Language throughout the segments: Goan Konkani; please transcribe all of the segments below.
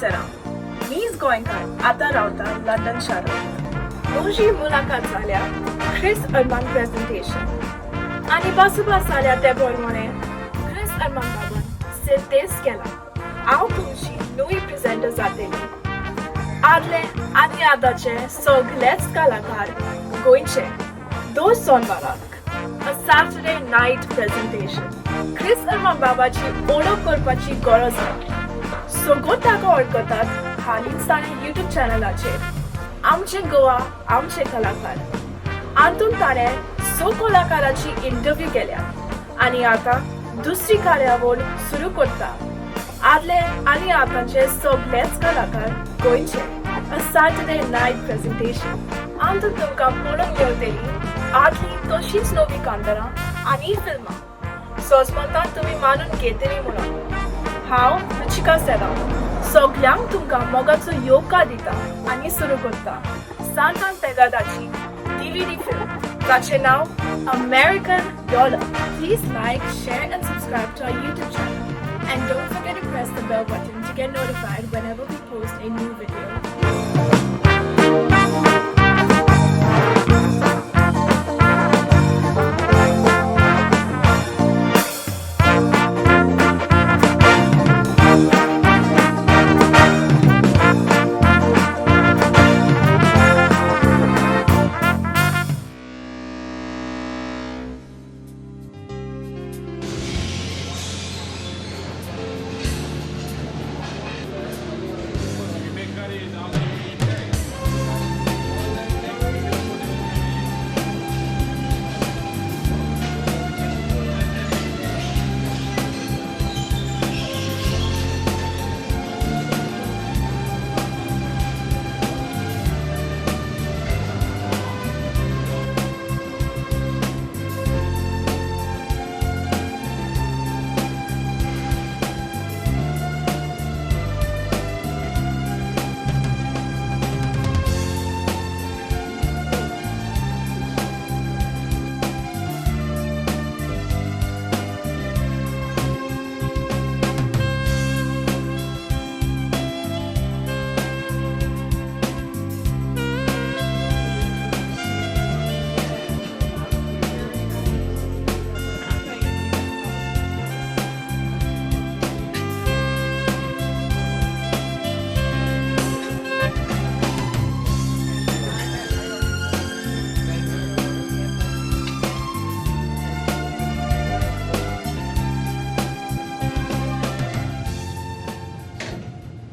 सेरांव, मीस गोंयकार, आतां रावता लंडन शारांत. म्हजी मुलाखत जाल्या क्रिस अरमान प्रेझेंटेशन आनी बासुबास जाल्या ते प्रमाणे क्रिस अरमान बाबान सिद्देस केला. हांव तुमची नवी प्रेझेंटर जातली. आदले आनी आतांचे सगळेच कलाकार गोंयचे. दोन सोनवाराक A Saturday Night Presentation. Chris अरमान बाबाची ओळख करपाची गरज ना. सगळं ताका वळखतात. हालींच ताणें युट्यूब चॅनलाचेर आमचे गोवा आमचे कलाकार हातून ताणें स कलाकाराची इंटरव्यू केल्या आनी आतां दुसरी कार्यावळ सुरू करता. आदले आनी आतांचे सगळेच कलाकार गोंयचे. A Saturday Night Presentation हातून तुमकां पळोवंक मेळटली आदली तशींच नवी कांतारां आनी फिल्मां. सोजमतान तुमी मानून घेतली म्हणून हांव रुचिका सेरांव सगल्यांक तुमकां मोगाचो येवकार दिता आनी सुरू करता सांतान पेगादाची डीव्हीडी फिल्म ताचें नांव American dollar. Please like, share and subscribe to our YouTube channel and don't forget to press the bell button to get notified whenever we post a new video.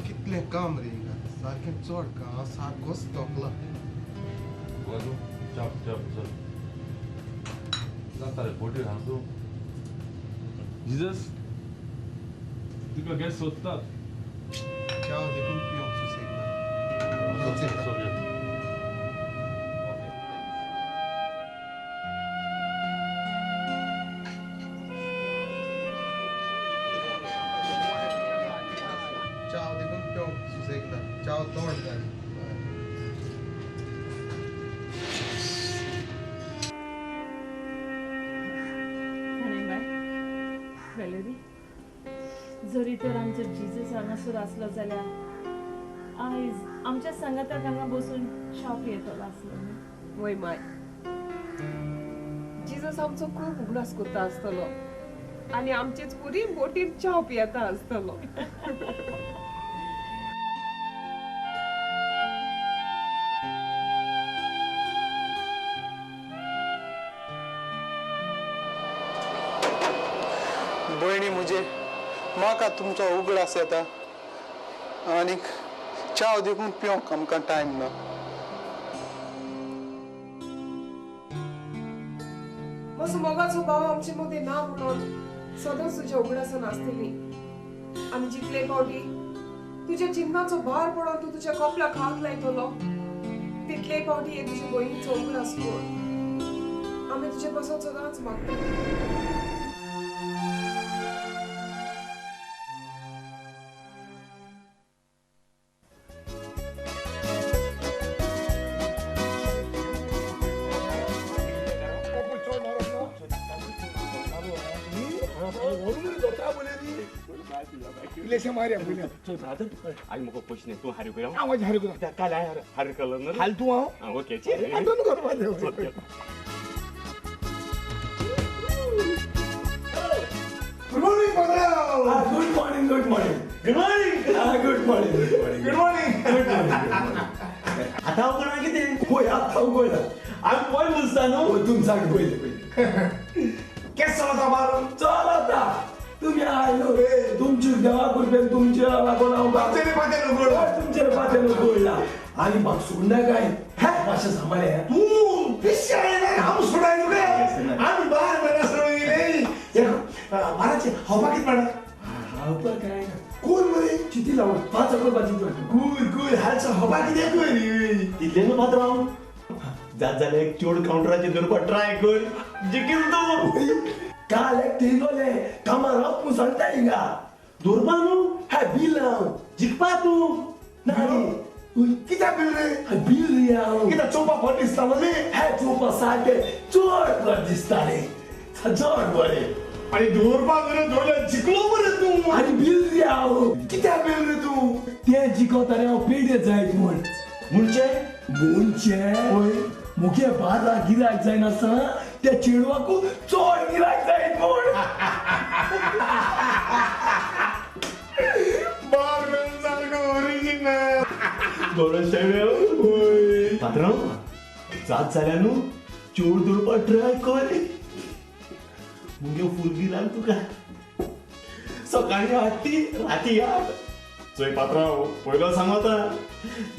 कितलें काम रे हिंगा, सारकें चड काम. हांव सारकोच थकला. तूं चाप चाप चल जाता रे बोटीर हांव तूं. जिजस, तुका गॅस सोदतात. च्याव देखून पिवंक सुसेग ना. सगळें. च्याव देखून पिवंक सुसेग ना. च्याव तोंड जाली. जाणें बाय वेलेरी, जरी तर आमचो जिजस हांगासर आसलो जाल्यार आयज आमच्या सांगाताक हांगा बसून च्या पियेतलो आसलो न्हू? वय माय, जिजस आमचो खूब उगडास करता आसतलो आनी आमचेच पुरी बोटीर च्याव पियेता आसतलो. भयणी म्हजे, म्हाका तुमचो उगडास येता आनीक च्याव देखून पिवंक आमकां टायम ना. म्हजो मोगाचो भाव आमचे मदीं ना म्हणून सदांच तुज्या उगडासान आसतली आनी जितले फावटी तुज्या चिन्नाचो भार पडोन तूं तुज्या कपलाक हात लायतलो तितले फावटी हे तुजे भयणीचो उगडास कर. आमी तुजे पासून सदांच मागता. इल्लेशे मारया पयलीं. चल ब्रादर, आज म्हाका पयशे न्ही, तूं हारी करूया. हांव हारी करूं. काल हांवें हारी केलो न्हू. हाल तूं हांव. ओके. आतां करपाचें. Good morning, brother. Good morning, good morning. Good morning. Good morning, good morning. Good morning. Good morning. आतां उगडा कितें? पळय आतां उगडला. आमी पळय मुसता न्हू. तुमचाक पयलें पयलें. केस चलता बारू? चलता. तुमी आयलो रे तुमची देवा कृपेन तुमच्या लागून हांव तुमचे पात्यान उगडला. तुमच्या पात्यान उगडला. आनी म्हाका सोडना काय? मातशें सांबाळ. तूं पिशे आयले हांव सोडाय तुका. आमी बार म्हयन्या सोडून गेले. बाराचे हवा कितें म्हणा? हवा काय ना. कोण मरे? चिती लावून 5 अकरा चिती वाटली. गुड गुड हालचो हवा कितें कर? तितलें न्हू पात्रांव, जात जाल्यार एक चोड कावंटराचेर धरपा ट्राय कर, जिखील तूं. काल एक तिगोले कामार रावत म्हूण सांगता हिंगा. दवरपा न्हू? हे बील हांव. जिखपा तूं. ना कित्याक बील रे? बील रे हांव. कित्याक चोवपा बरें दिसतालो न्ही? हे चोवपा सारकें चड बरें दिसतालें, चड बरें. आनी दवरपाक रे दवरल्यार जिखलो मरे तूं. आनी बील रे हांव. कित्याक बील रे तूं? तें जिखता रे हांव पेडे जायत म्हूण. म्हणचे? म्हणचे मुगे बारा गिरायक जायनासतना त्या चेडवाकू चड गिरायक जायत म्हूण. बार बील सारको ओरिजिनल. बरो शेणो. पात्रांव, जात जाल्यार न्हू चोड दवरपाक ट्राय कर. मुगे फूल गिरायक तुका. सकाळीं 8 ती राती 8. चोय पात्रांव, पयलो सांगता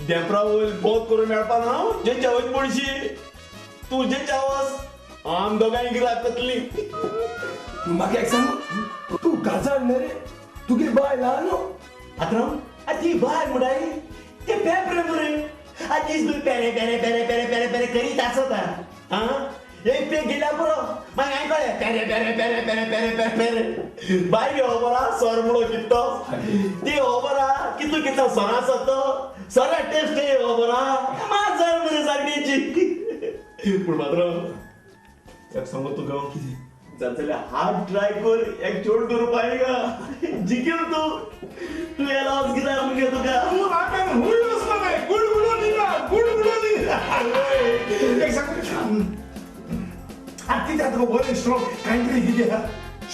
देंपरा वयर बोत करून मेळपा ना. जे चावस पडशी तूं, जे चावस आम दोगांय गिरायक जातली. तूं म्हाका एक सांग, तूं काजार न्ही रे? तुगे बायल आहा न्हू? पात्रांव, ती बायल म्हणटाय ते पेपरे मरे. आनी पेरे पेरे पेरे पेरे पेरे पेरे करीत आसता. आं, एक पेक गेल्या पुरो, मागीर हांवें कळ्ळें पेरे पेरे पेरे पेरे पेरे पेरे पेरे. बाय खबर आहा सर म्हणून कितलो ती खबर आहा कितलो कितलो सर आसा तो सरा टेस्ट खबर आहा मात मरे सारकीची. पूण मात्र एक सांगू तुका, कितें जाल्यार हार्ड ट्राय कर, एक चोड दवरपा हिंगा जिखील तूं. तूं लॉस कित्याक मुगे तुका? एक सांग, कित्याक तुका बरें स्ट्रॉंग कंट्री कितें आहा?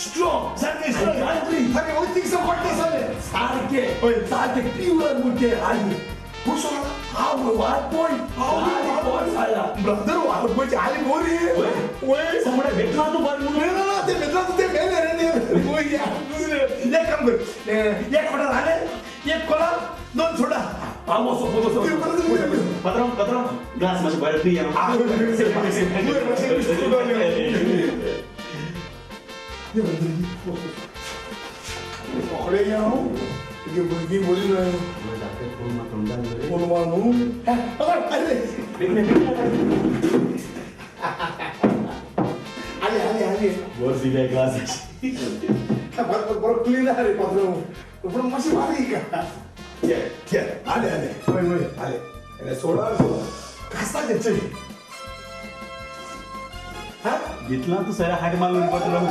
स्ट्रॉंग सारकें स्ट्रॉंग कंट्री सारकें वयतीक सपोर्ट आसलें सारकें सारकें प्युअर म्हणटे आनी खुश हांव वाट पळय हाडला ब्रदर वाट पळय आली बोरी. वय समोर भेटला तूं बरें म्हणून. ना ते भेटला तूं ते मेले रे. दुसरें एक काम कर, एक ऑर्डर आले, एक कोला, 2 सोडा. हांव वचो वचो. पात्रांव पात्रांव ग्लास मातशें बरें पिया. रोखडे या हांव तुगे भुरगीं बरीं न्हय. फोन मार न्हू. आले आले आले बरें दिले ग्लास. बरो क्लीन आहा रे पात्रांव, पूण मातशें बारीक. आले आले वय वय आले. सोडा सोडा कासाचें चय. घेतला तूं सगळें हाड मारून पात्रांव.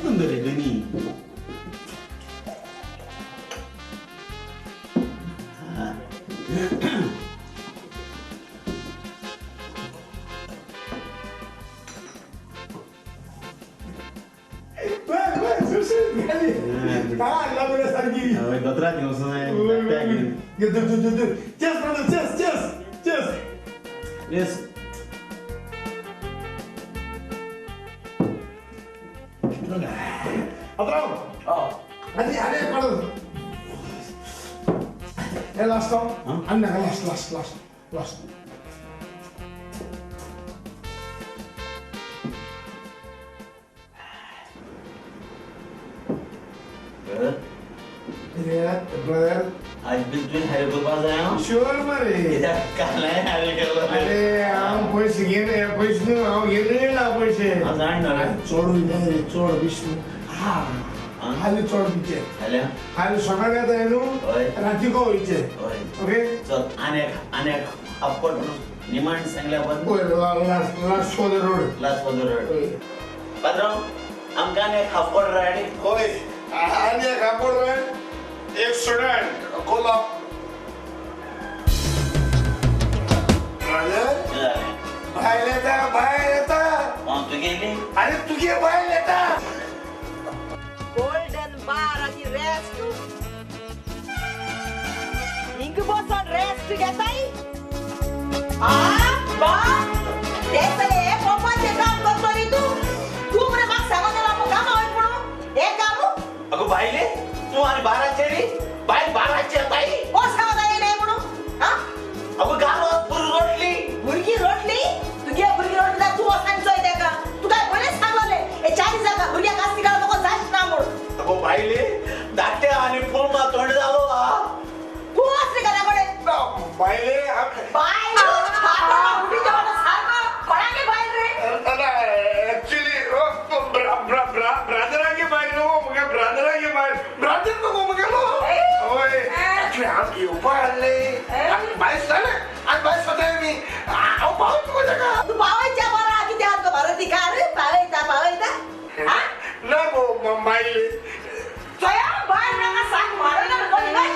सुंदर रे दोनी. Cheers, brother. Cheers, cheers, cheers. Yes. Patrão. Ali, ali, parou. É last, ó. Anda, last, last, last, last. Yeah, brother. आज बिलकुल हरे गोपाल आया हूँ. Sure, मरे. इधर कल है हरे गोपाल. अरे हम पैसे घेने पैसे न्हू हांव घेने ना पैसे. हांव जाण ना रे. चोड रे चोड विष्णु. हा हाली चोड पिचे. हाली सकाळी येता न्हू राती को वयचे. ओके. चल आनी आनी अपकोट निमाण सांगल्या बंद. Last last for the road. Last for the road. पात्रांव आमकां एक हाफकोड राणी. होय आनी एक हाफकोड राण, एक स्टुडंट कोला. बायल येता, बायल येता. तुगेली? अरे तुगे बायल येता. गोल्डन बार आनी रेस्ट हिंग बसोन रेस्ट घेताय. आ बा ते सगळे हे पप्पाचें काम करतो न्ही तूं. तूं मरे म्हाका सांगोन आपूण कामां वयता म्हणून हें काम. अगो बायले तूं आनी बाराचेरी बायल बाराची येताय. कोण सांगता येयलें म्हणून? आ अगो गांवात भुरगीं रोटली. भुरगीं रोटली? तुगे भुरगीं रोटली जाल्यार तूं वचून चोय तेका. तुका पयलेच सांगलोलें हे चार दिसांक भुरग्यांक आस्ती काडून नको जायच ना म्हणून. अगो बायले धाकट्या आनी पुलमा तोंड जालो. तूं वच रे घरा कडेन. बायले बायल कोणागे बायल रे? एक्चुअली ब्रादरागे बायल न्हू मुगे, ब्रादरागे बायल. ब्रादर न्हू मुगेलो. हय एक्चुअली हांव येवपा आसलें बायल जालें आनी बायल सोदताय आमी. हांव पावत मुगो तेका. तूं पावयच्या बरा कितें आसा भारती कार पावयता पावयता. ना गो बायले चोया बायल नाका सांग मारना कोणी बाय.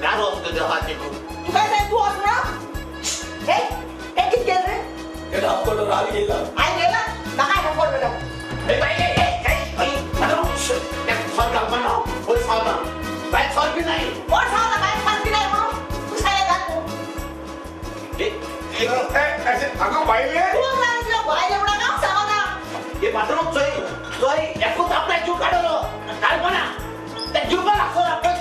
गारो वचून हाती. तूं काय सांग तूं वच म्हणून? हे हे कितें केलें रे? हे हाफकोड हाल गेला. हाल गेला? नाका हाफकोड बेटा. हे बायले हे सर घालपा ना वयर सांगता बायल सर बी नाही. कोण सांगता बायल सर बी नाही म्हणून? तूं सांगलें घाल तूं. अगो बायले तूं सांगलें बायले म्हणून हांव सांगना. हे पात्रोन चोय चोय एकूच आपल्या जीव काडलो घालपा त्या जीवपा लागतो आपल्या.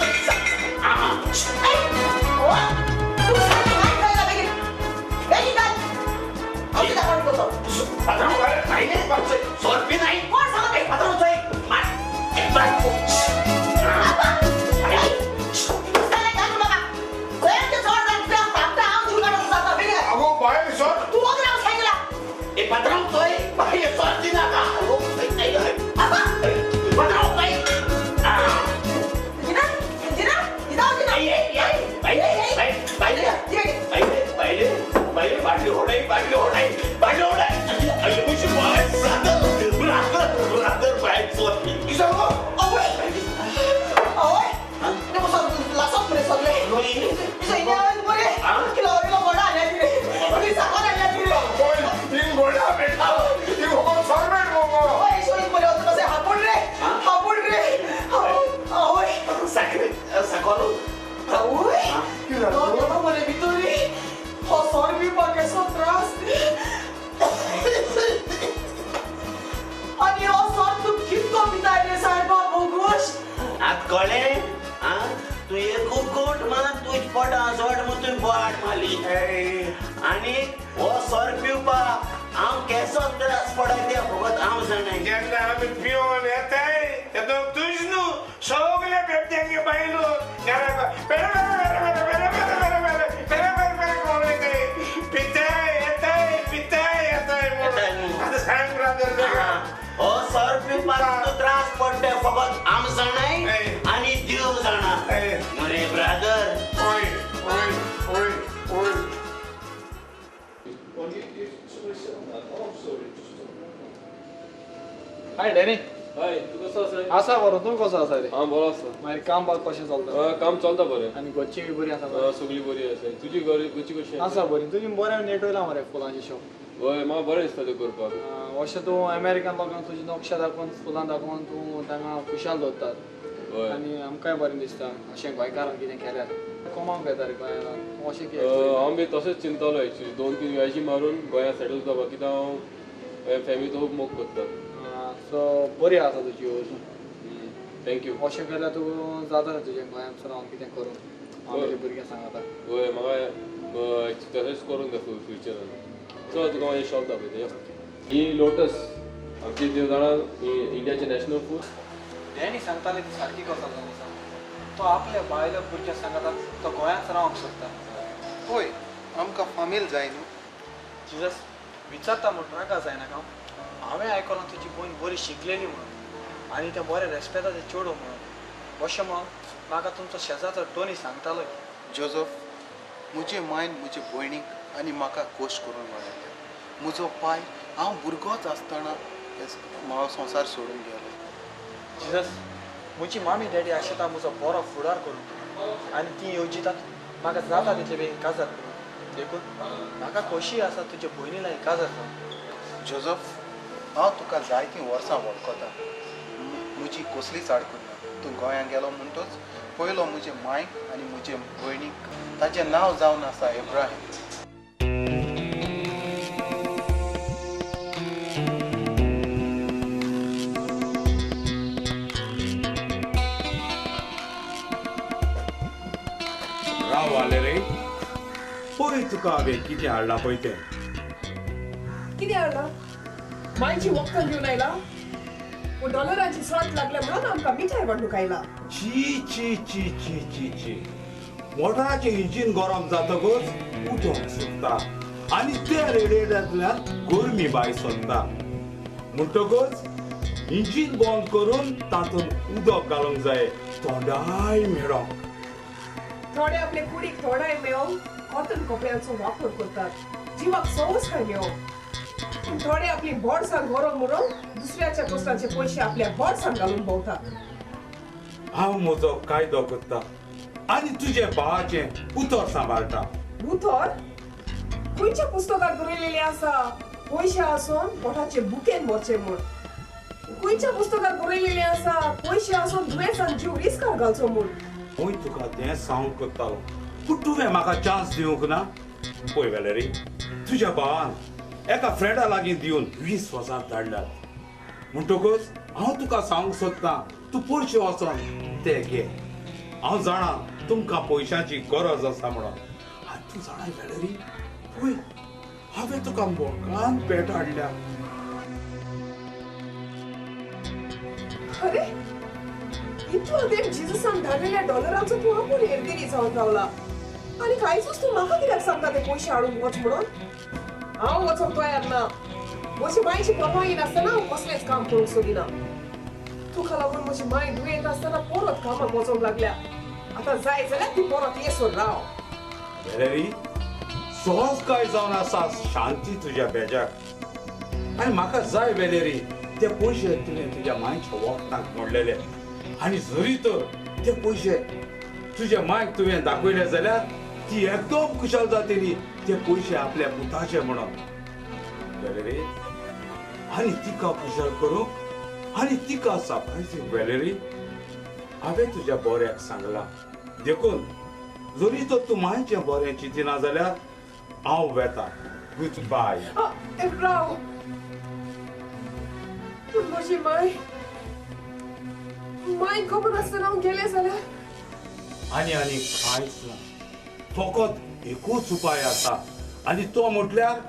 आनी हो सर पिवपाक हांव केसो त्रास पडा ते फकत हांव जाणा. जेन्ना आमी पिवन येताय तेन्ना तुज न्हू सगळे बेबद्यांगे बायलो पिताय येताय पिताय येताय. आतां सांग ब्रादर हो सर पिवपाक तूं त्रास पडटा फकत हांव जाणाय आनी देव जाणा. मरे ब्रादर. ओय ओय ओय ओय. हाय डॅनी. हाय, तूं कसो आसा? आसा बरो, तूं कसो आसा रे? हांव बरो आसा. मागीर काम बाग कशें चलता? काम चलता बरें. आनी घरची बी बरी आसा? सगळी बरी आसा. तुजी घरची कशी आसा? बरी. तुजी बरें नेट वयला मरे फुलांचें शॉप. हय, म्हाका बरें दिसता तें करपाक. अशें तूं अमेरिकन लोकांक तुजी नक्षा दाखोवन फुलां दाखोवन तूं तांकां खुशाल दवरतात. आनी आमकांय बरें दिसता अशें गोंयकारान कितें केल्यार कमावंक येता रे गोंयांत. तूं अशें कितें? हांव बी तशेंच चिंततालो एक्चुली 2-3 व्याजी मारून गोंयांत सेटल जावपाक, कित्याक हांव फॅमिली खूब मोग करता. सो बरी आसा तुजी येवजण. Thank you. अशें केल्यार तूं जाता रे तुजें गोंयांत रावन कितें करूं आमच्या भुरग्यांक सांगता. हय, म्हाका तशेंच करूंक जाय फ्युचरान. चल तुका म्हाजें शॉप दाखयता. यो, ही लोटस आमची देव जाणा इंडियाचें नॅशनल फूड. डॅनी सांगताले ती सारकी गजाल जावन आसा. तो आपल्या बायल्या भुरग्यांक सांगता तो गोंयांत रावंक सोदता. होय, आमकां फामील जाय न्हू. जिजस विचारता म्हूण रागा जायना हांव. हांवें आयकलां तुजी भयण बरी शिकलेली म्हणून आनी तें बरें रेस्पेदाचें चेडूं म्हणून. अशें म्हणून म्हाका तुमचो शेजारचो टोनी सांगतालो. जोजफ, म्हजे मायन म्हजे भयणीक आनी म्हाका खोश करून वाडयल्या. म्हजो पाय हांव भुरगोच आसतना म्हाका संवसार सोडून गेलो. जिजस, म्हजी मामी डॅडी आशेता म्हजो बरो फुडार करूंक आनी ती येवजितात म्हाका जाता तितले बेगीन काजार करूंक, देखून म्हाका खोशी आसा तुजे भयणी लागीं काजार जावंक. जोजफ, हांव तुका जायतीं वर्सां वळखता, म्हजी कसलीच आडखळ ना. तूं गोंयांत गेलो म्हणटच पयलो म्हजे मांयक आनी म्हजे भयणीक, ताचें नांव जावन आसा इब्राहीम. राव आले रे, पळय तुका हांवें कितें हाडलां पळय तें. कितें हाडलां? मांयची वखदां घेवन आयला? डॉलराची सट लागल्या म्हणून आमकां मिठाय वांटूंक आयला. ची ची ची ची ची ची, मोटराचें इंजीन गरम जातकच उदक सुकता आनी ते रेडिएटरांतल्यान गरमी भायर सरता, म्हणटकच इंजीन बंद करून तातूंत उदक घालूंक जाय तोंडाय मेळोंक. थोडे आपले कुडीक थोडाय मेळोवंक कॉटन कपड्यांचो वापर करतात, जिवाक सवस काय मेळोवंक. पूण थोडे आपली बोर्सां गरम म्हणून दुसऱ्याच्या कोस्ताचे पयशे आपल्या बोर्सां घालून भोंवतात. हांव म्हजो कायदो करता आनी तुजे भावाचें उतर सांबाळटा. उतर खंयच्या पुस्तकात बरयलेलें आसा पयशे आसून पोटाचे बुकेन भरचे म्हूण? खंयच्या पुस्तकात बरयलेलें आसा पयशे आसून दुयेंसान जीव रिस्कार घालचो म्हूण? पळय तुका तें सांगूंक करतालो, पूण तुवें म्हाका चान्स दिवंक ना. पळय वेलेरी, तुज्या भावान एका फ्रेंडा लागीं दिवन 20,000 धाडल्यात, म्हणटकच हांव तुका सांगूंक सोदतां तूं पयशे वचोन ते घे. हांव जाणा तुमकां पयशांची गरज आसा म्हणून. आनी तूं जाणा वेलेरी, पळय हांवें तुका मोगान भेट हाडल्या. अरे इतलो तेंप जिजसान धाडलेल्या डॉलरांचो तूं आपूण हेरगिरी जावन रावला आनी कांयच तूं म्हाका कित्याक सांगता ते पयशे हाडूंक वच म्हणून? हांव वचोंक तयार ना. म्हजी मांयची परवानगी नासतना हांव कसलेंच काम करूंक सोदिना. तुका लागून म्हजी मांय दुयेंत आसतना परत कामाक वचोंक लागल्या. आतां जाय जाल्यार ती परत येसर राव. वेलेरी, सहज काय जावन आसा शांती तुज्या बेजाक. आनी म्हाका जाय वेलेरी ते पयशे तुवें तुज्या मांयच्या वखदांक मोडलेले, आनी जरी तर ते पयशे तुज्या मांयक तुवें दाखयले जाल्यार ती एकदम खुशाल जातली ते पयशे आपल्या पुताचे म्हणून. वेलेरी, आनी तिका खुशाल करूंक आनी तिका सरप्रायज दिवंक वेलेरी हांवें तुज्या बऱ्याक सांगलां. देखून जरी तर तूं मांयचें बरें चिंतिना जाल्यार हांव वेता. Good bye. राव, पूण म्हजी मांय मांय खबर आसतना हांव गेलें जाल्यार? आनी आनी कांयच ना, फकत एकूच उपाय आसा आनी तो म्हटल्यार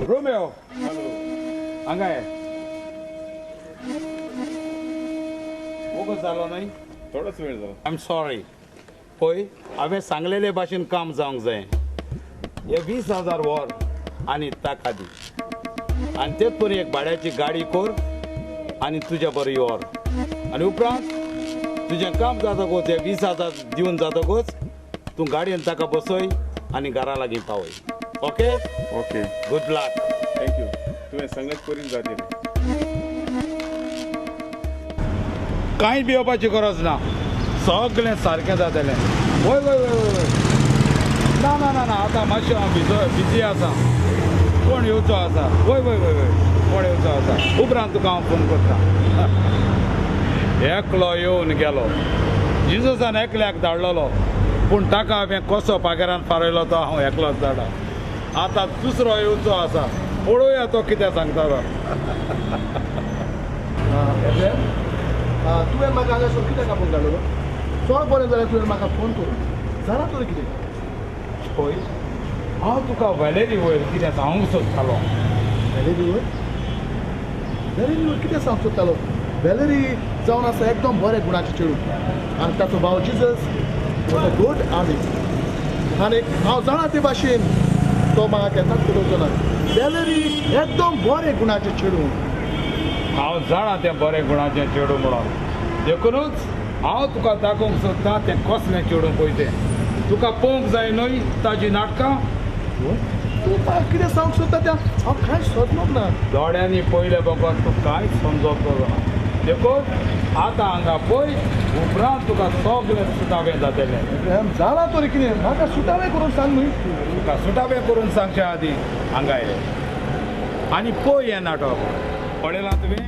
रोमियो. हांगा ये. वोगोत जालो न्हय? थोडोच वेळ जालो. I am sorry. पळय हांवें सांगलेले भाशेन काम जावंक जाय. हे 20,000 वर आनी ताका दी, आनी तेच परी एक भाड्याची गाडी कर आनी तुज्या बरी वर, आनी उपरांत तुजें काम जातकच हे 20,000 दिवन जातकच तूं गाडयेन ताका बसय आनी घरा लागीं पावय. Okay? Okay. Good luck. Thank you. तुवें सांगलेंच परीन जातलें. कांय भिवपाची गरज ना, सगळें सारकें जातलें. वय वय वय वय, ना ना ना ना, आतां मातशें हांव बिजी आसा, कोण येवचो आसा. वय वय वय वय, कोण येवचो आसा, उपरांत तुका हांव फोन करता. एकलो येवन गेलो, जिजसान एकल्याक धाडलेलो, पूण ताका हांवें कसो पागेरान फारयलो तो हांव एकलोच जाणा. आतां दुसरो येवचो आसा, पळोवया तो कितें सांगता तो. तुवें म्हाका हांगासर कित्याक आपोवन धाडलो? चड बरें जाल्यार तुवें म्हाका फोन करून जाणा तर कितें. पळय हांव तुका वेलेरी वयर कितें सांगूंक सोदतालो. वेलेरी वयर? वेलेरी वयर कितें सांगूंक सोदतालो? वेलेरी जावन आसा एकदम बरें गुणाचें चेडूं आनी ताचो भाव Jesus was a good artist आनी हांव जाणा ते भाशेन तो म्हाका केन्नाच पळोवचो ना. वेलेरी एकदम बरें गुणाचें चेडूं. हांव जाणा तें बरें गुणाचें चेडूं म्हणून, देखूनच हांव तुका दाखोवंक सोदतां तें कसलें चेडूं पळय तें. तुका पळोवंक जाय न्हय ताजी नाटकां? तूं म्हाका कितें सांगूंक सोदता तें हांव कांय समजूंक ना. दोळ्यांनी पळयले बगर तूं कांयच समजप ना. देखून आतां हांगा पळय, उपरांत तुका सगळें सुटावें जातलें. जालां तरी कितें म्हाका सुटावें करून सांग न्हय. तुका सुटावें करून सांगचे आदीं हांगा येयलें आनी पळय हें नाटक पळयलां तुवें?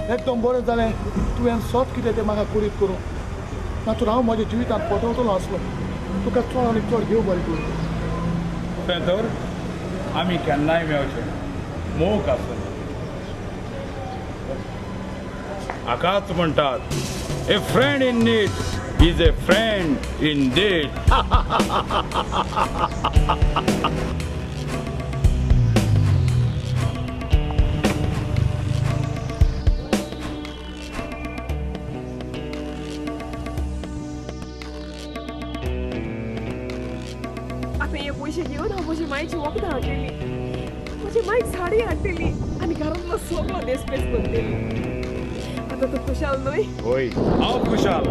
एकदम बरें जालें तुवें सत कितें तें म्हाका कुरीत करूं, ना तर हांव म्हज्या जिवितांत पटवतलो आसलो. तुका चड आनी चड घेव बरें करूं. तें तर आमी केन्नाय मेळचें मोग आसूं. हाकाच म्हणटात a friend in need is a friend in deed. आतां हे पयशे घेवन हांव म्हजी मायची वखदां हाडटली, म्हजी मायक साडी हाडटली आनी घरांतलो सगळो देसपेस करतली. आतां तूं खुशाल न्हय? हय हांव खुशाल.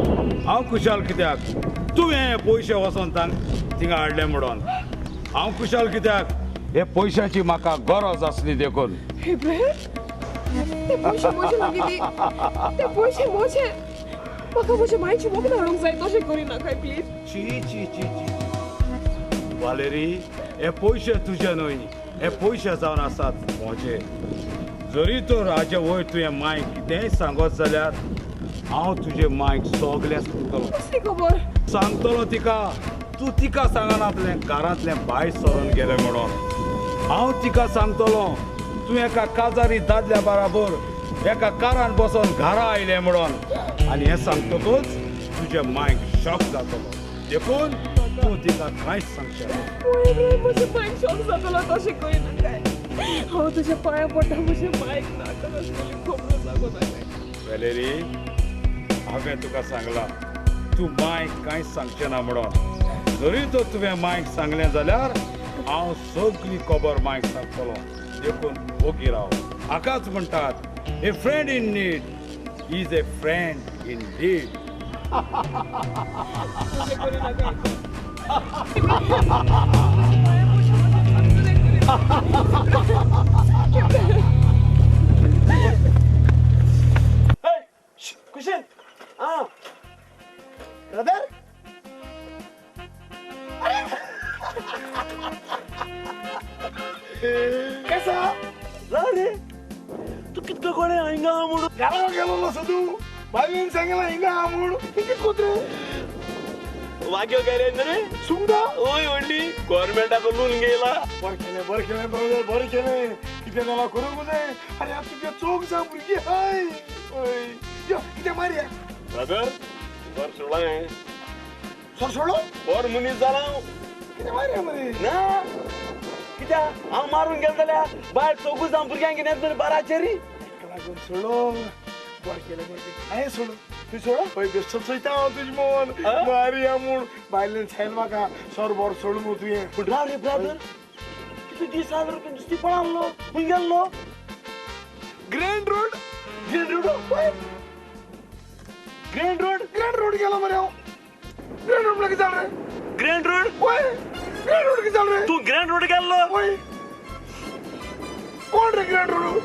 हांव खुशाल कित्याक तुवें हे पयशे वचोन थिंगा हाडले म्हणून. हांव खुशाल कित्याक हे पयशांची म्हाका गरज आसली देखून. ते पयशे म्हजे लागीं दी, ते पयशे म्हजे. म्हाका म्हज्या मायची वखदां हाडूंक जाय, तशें करिनाकाय प्लीज. ची ची ची ची वालेरी, हे पयशे तुजे न्हय, हे पयशे जावन आसात म्हजे. जरी तर हाजे वयर तुवें मायक कितेंय सांगत जाल्यार हांव तुजे मायक सगळें सांगतलो. कसली खबर सांगतलो तिका? तूं तिका सांगनातलें घरांतलें भायर सरून गेलें म्हणून. हांव तिका सांगतलो तूं एका काजारी दादल्या बराबर एका कारान बसून घरा आयलें म्हणून. आनी हें सांगतकूच तुजे मायक शॉक जातलो. देखून तूं तिका कांयच सांगचें ना. म्हजें मायक शॉक जातलो, तशें करिनाकाय. हांव तुज्या पांयां पडटा, म्हजें मायक नाका आसलेली खबरो सांगू नाकाय. वेलेरी, हांवें तुका सांगलां तूं मायक कांयच सांगचें ना म्हणून. जरी तर तुवें मायक सांगलें जाल्यार हांव सगळी खबर मायक सांगतलो. देखून ओगी राव. हाकाच म्हणटात a friend in need is a friend in deed. Hey, Kushin, ah, brother, अरे, कैसा? रे, तू कितको कोणे हिंगा म्हणून? घरा गेलो सदू, बायलेन सांगला हिंगा म्हणून, तू कितको रे? वाग्यो गेले रे सुंगटा ओय व्हडली गव्हर्मेंटाक लोन घेयला. बरें केलें, बरें केलें ब्रदर, बरें केलें. कितें जालां करूंक जाय. आरे आतां तुगे चोग जावं भुरगीं हाय. हय यो कितें मारया ब्रदर. बर सोडला हांवें. सर सोडलो? बर मनीस जाला हांव. कितें मारया मरे? ना कित्याक हांव मारून गेलो जाल्यार बायल चौगूय जावं भुरग्यांक कितें तरी बाराचेरी. ताका लागून सोडलो. बरें केलें, बरें केलें. हांवें सोडलो. तूं सोडो? हय बेश्टो चोयता हांव तुजें मन मारया म्हूण. बायलेन सांगलें म्हाका सर बरो सोड मू तुवें. पूण राव रे ब्रदर, कितले दीस जाले रे नुस्ती पळालो खंय गेल्लो? Grand road. Grand road? Grand road? Grand road गेलो मरे हांव. ग्रँड रोड म्हळ्यार कितें जालें रे? Grand road? हय ग्रँड रोड कितें जालें रे? तूं ग्रँड रोड गेल्लो? हय. कोण रे ग्रँड रोड?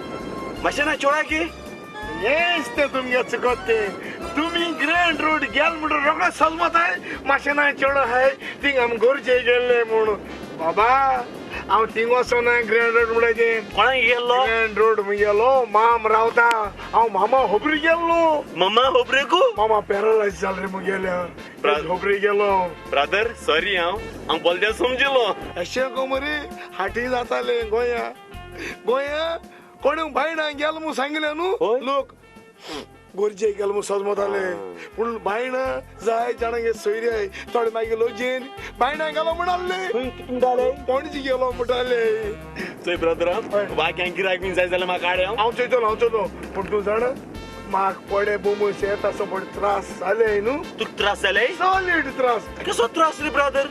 मातशें ना चोळा की हेच ते तुमगे चुकत ते. तुमी ग्रँड रोड गेल म्हणून रोखडो सजमत आहे मातशें ना चेडो आहाय थिंग आमी गरजे गेल्ले म्हूण. बाबा हांव थिंग वचोना ग्रँड रोड म्हणटाचे कोणाक गेल्लो ग्रँड रोड गेलो माम रावता हांव मामा होबरी गेल्लो मामा होबरेकू मामा पॅरालायज जाल रे मुगेल्या होबरी गेलो ब्रदर सॉरी हांव हांव बोलद्या समजलो अशें गो मरे हाटी जाताले गोंया गोंया कोण बायणा गेलो म्हूण सांगलें न्हू लोक गोरजे गेलो म्हूण सजमताले पूण बायणा जाय जाणांगे सोयरे थोडे मागीर लोजेन बायणा गेलो म्हणाले पणजी गेलो म्हणटाले चोय ब्रदर वाक्यांक गिरायक बीन जाय जाल्यार म्हाका हाड हांव चोयतलो हांव चोयतलो पूण तूं जाणा म्हाका पडे बोमस येता असो पडे त्रास जाले न्हू तुका त्रास जाले सॉलीड त्रास कसो त्रास रे ब्रदर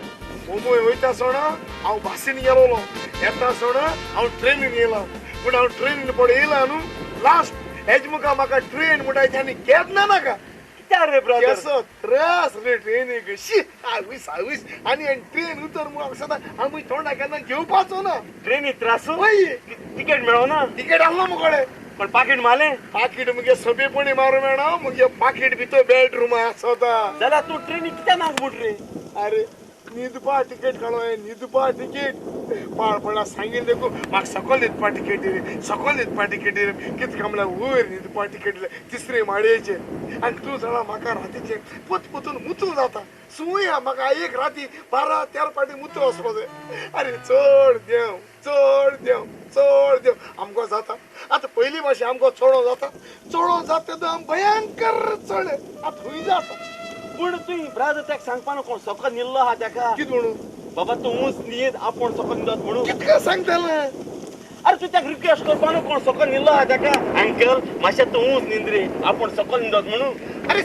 मुंबय वयता सोडा हांव बसीन गेलोलो येता सोडा हांव ट्रेनीन येयला पूण हांव ट्रेनीन पडे येयला न्हू लास्ट हेज मुखार म्हाका ट्रेन म्हणटा आनी केन्ना नाका कित्याक रे ब्रदर कसो त्रास रे ट्रेनीक शी आवयस आवयस आनी ट्रेन उतर म्हूण सदां आमी तोंडा केन्ना घेवपाचो ना ट्रेनी त्रास वय तिकेट मेळना तिकेट आहलो मुकोडे पण पाकीट मारलें पाकीट मुगे सोंपेपणी मारूं मेळना मुगे पाकीट भितर बेडरूमा आसता जाल्यार तूं ट्रेनी कित्याक नाका म्हूण रे अरे न्हिदपा तिकेट काडो न्हिदपा तिकेट पाड पडला सांगील देखून म्हाका सकयल न्हिदपा तिकेट दिली सकयल न्हिदपा तिकेट दिली कितें काय म्हणल्यार वयर न्हिदपा तिकेट दिले तिसरे माडयेचे आनी तूं जाणा म्हाका रातीचें पोत पोतून मुतूं जाता सुया म्हाका एक राती 12-13 फावटी मुतूं वचपा जाय अरे चड देंव चड देंव चड देंव आमकां जाता आतां पयलीं भाशेन आमकां चोडो जाता चोडो जाता तेन्ना भयंकर चड आतां खंय जाता पूण तुवें ब्रादर ताका सांगपा न्हू कोण सकयल न्हिल्लो आहा ताका कितें म्हणून बाबा तूं ऊंच न्हीद आपूण सकयल न्हिदत म्हणून कितकें सांगतलें अरे तूं ताका रिक्वेस्ट करपा न्हू कोण सकयल न्हिल्लो आहा ताका अंकल मातशें तूं ऊंच न्हीद रे आपूण सकयल न्हिदत म्हणून अरे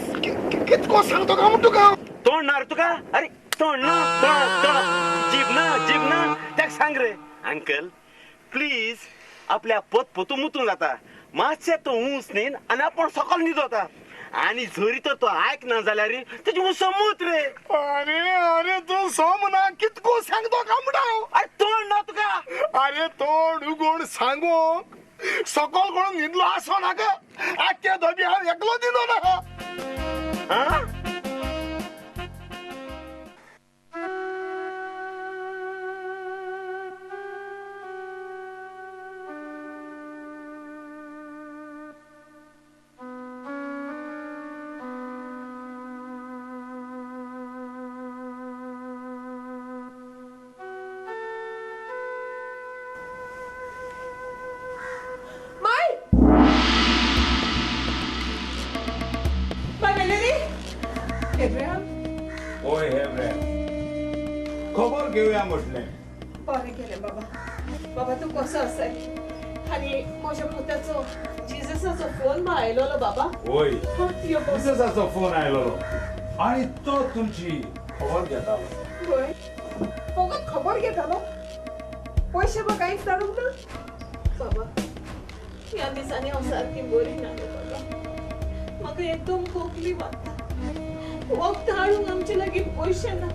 कितको सांगतो का म्हण तुका तोंड ना रे तुका अरे तोंड ना तोंड तोंड जीब ना जीब ना ताका सांग रे अंकल प्लीज आपल्या पोत पोतू मुतून जाता मातशें तूं ऊंच न्हीद आनी आपूण सकयल न्हिदता आनी जरी तर तो आयकना जाल्यार तेजी समूत रे अरे अरे तूं सोम ना कितको सांगतो का म्हणटा अरे तोंड ना तुका अरे तोंड उगोण सांगूंक सकल कोण न्हिदलो आसो नाका आख्खे धोबी हांव एकलो दिलो नाका आं खबर घेवया म्हटलें बरें केलें बाबा बाबा तूं कसो आसाय आनी म्हज्या पुताचो जिजसाचो फोन बा आयलोलो बाबा वय जिजसाचो फोन आयलोलो आनी तो तुमची खबर घेतालो वय फकत खबर घेतालो पयशे बा कांयच धाडूंक ना बाबा ह्या दिसांनी हांव सारकी बरी ना रे बाबा म्हाका एकदम खोकली मारता वखद हाडूंक आमचे लागीं पयशे ना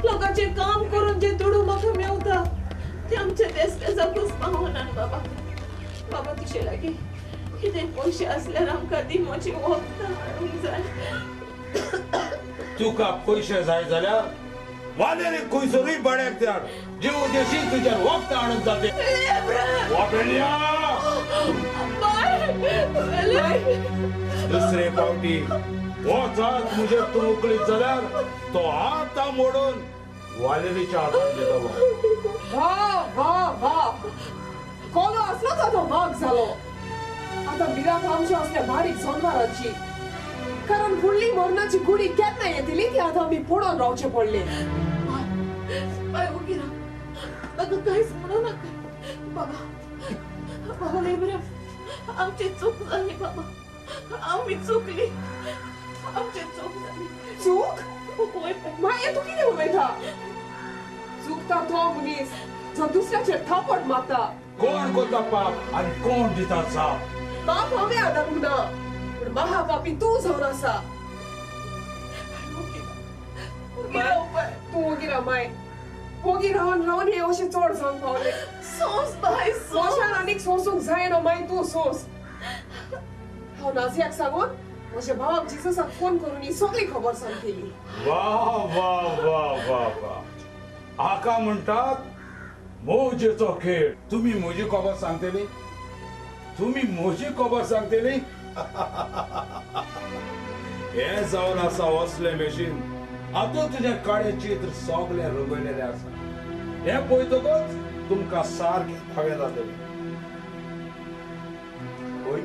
लोकांचें काम करून जे दुडू म्हाका मेवता ते आमच्या देस्पेजाकूच पावना बाबा बाबा तुजे लागीं कितें पयशे आसल्यार आमकां दी म्हजी वखदां हाडूंक जाय तुका पयशे जाय जाल्यार वालेरी खंयसरूय भाड्याक धाड जीव देशी तुज्या वखदां हाडूंक जाते दुसरे फावटी वचात म्हजेर तूं उकळीत जाल्यार तो आतां मोडून वालेरीच्या हातान दितलो वा वा वा कोलो आसलो तो वाग जालो आतां भिरांत आमच्या असल्या बारीक जनावरांची कारण फुडली मरणाची गुडी केन्ना येतली ती आतां आमी पडोवन रावचें पडलें बाय ओगी राव म्हाका कांयच म्हणू नाका बाबा बाबा लेबरा आमची चूक जाली बाबा आमी चुकली आमची चूक जाली चूक मागीर तूं कितें उलयता चुकता तो मनीस जो दुसऱ्याचेर थापट मारता कोण करता पाप आनी कोण दिता जाप पाप हांवें आदारूंक ना पूण महापापी तूं जावन आसा तूं ओगी राव माय ओगी रावन रावन हें अशें चड जावंक पावलें सोंस बाय सोंशान आनीक सोंसूंक जायना माय तूं सोंस हांव नाजियाक सांगून म्हज्या भावाक जिजसाक फोन करून ही सगळी खबर सांगतली वा वा वा वा वा हाका म्हणटात मोजेचो खेळ. तुमी म्हजी खबर सांगतली, तुमी म्हजी खबर सांगतली. हे जावन आसा असलें मशीन. आतां तुजें काळें चित्र सगळें रंगयलेलें आसा. हें पळयतकच तुमकां सारकें थावें जातलें. पळय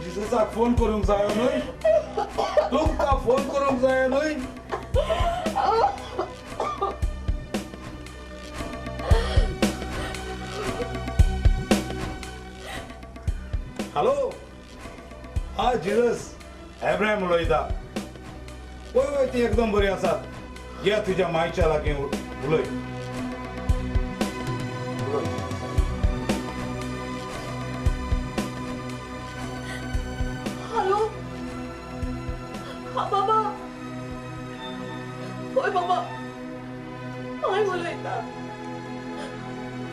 जिजसाक फोन करूंक जायो न्हय? तुमकां फोन करूंक जायो न्हय? हॅलो, हा जिजस, एब्राहिम उलयता. वय वय, ती एकदम बरी आसात. ये तुज्या मायच्या लागीं उलय. बाबा, होय बाबा, हांव उलयता.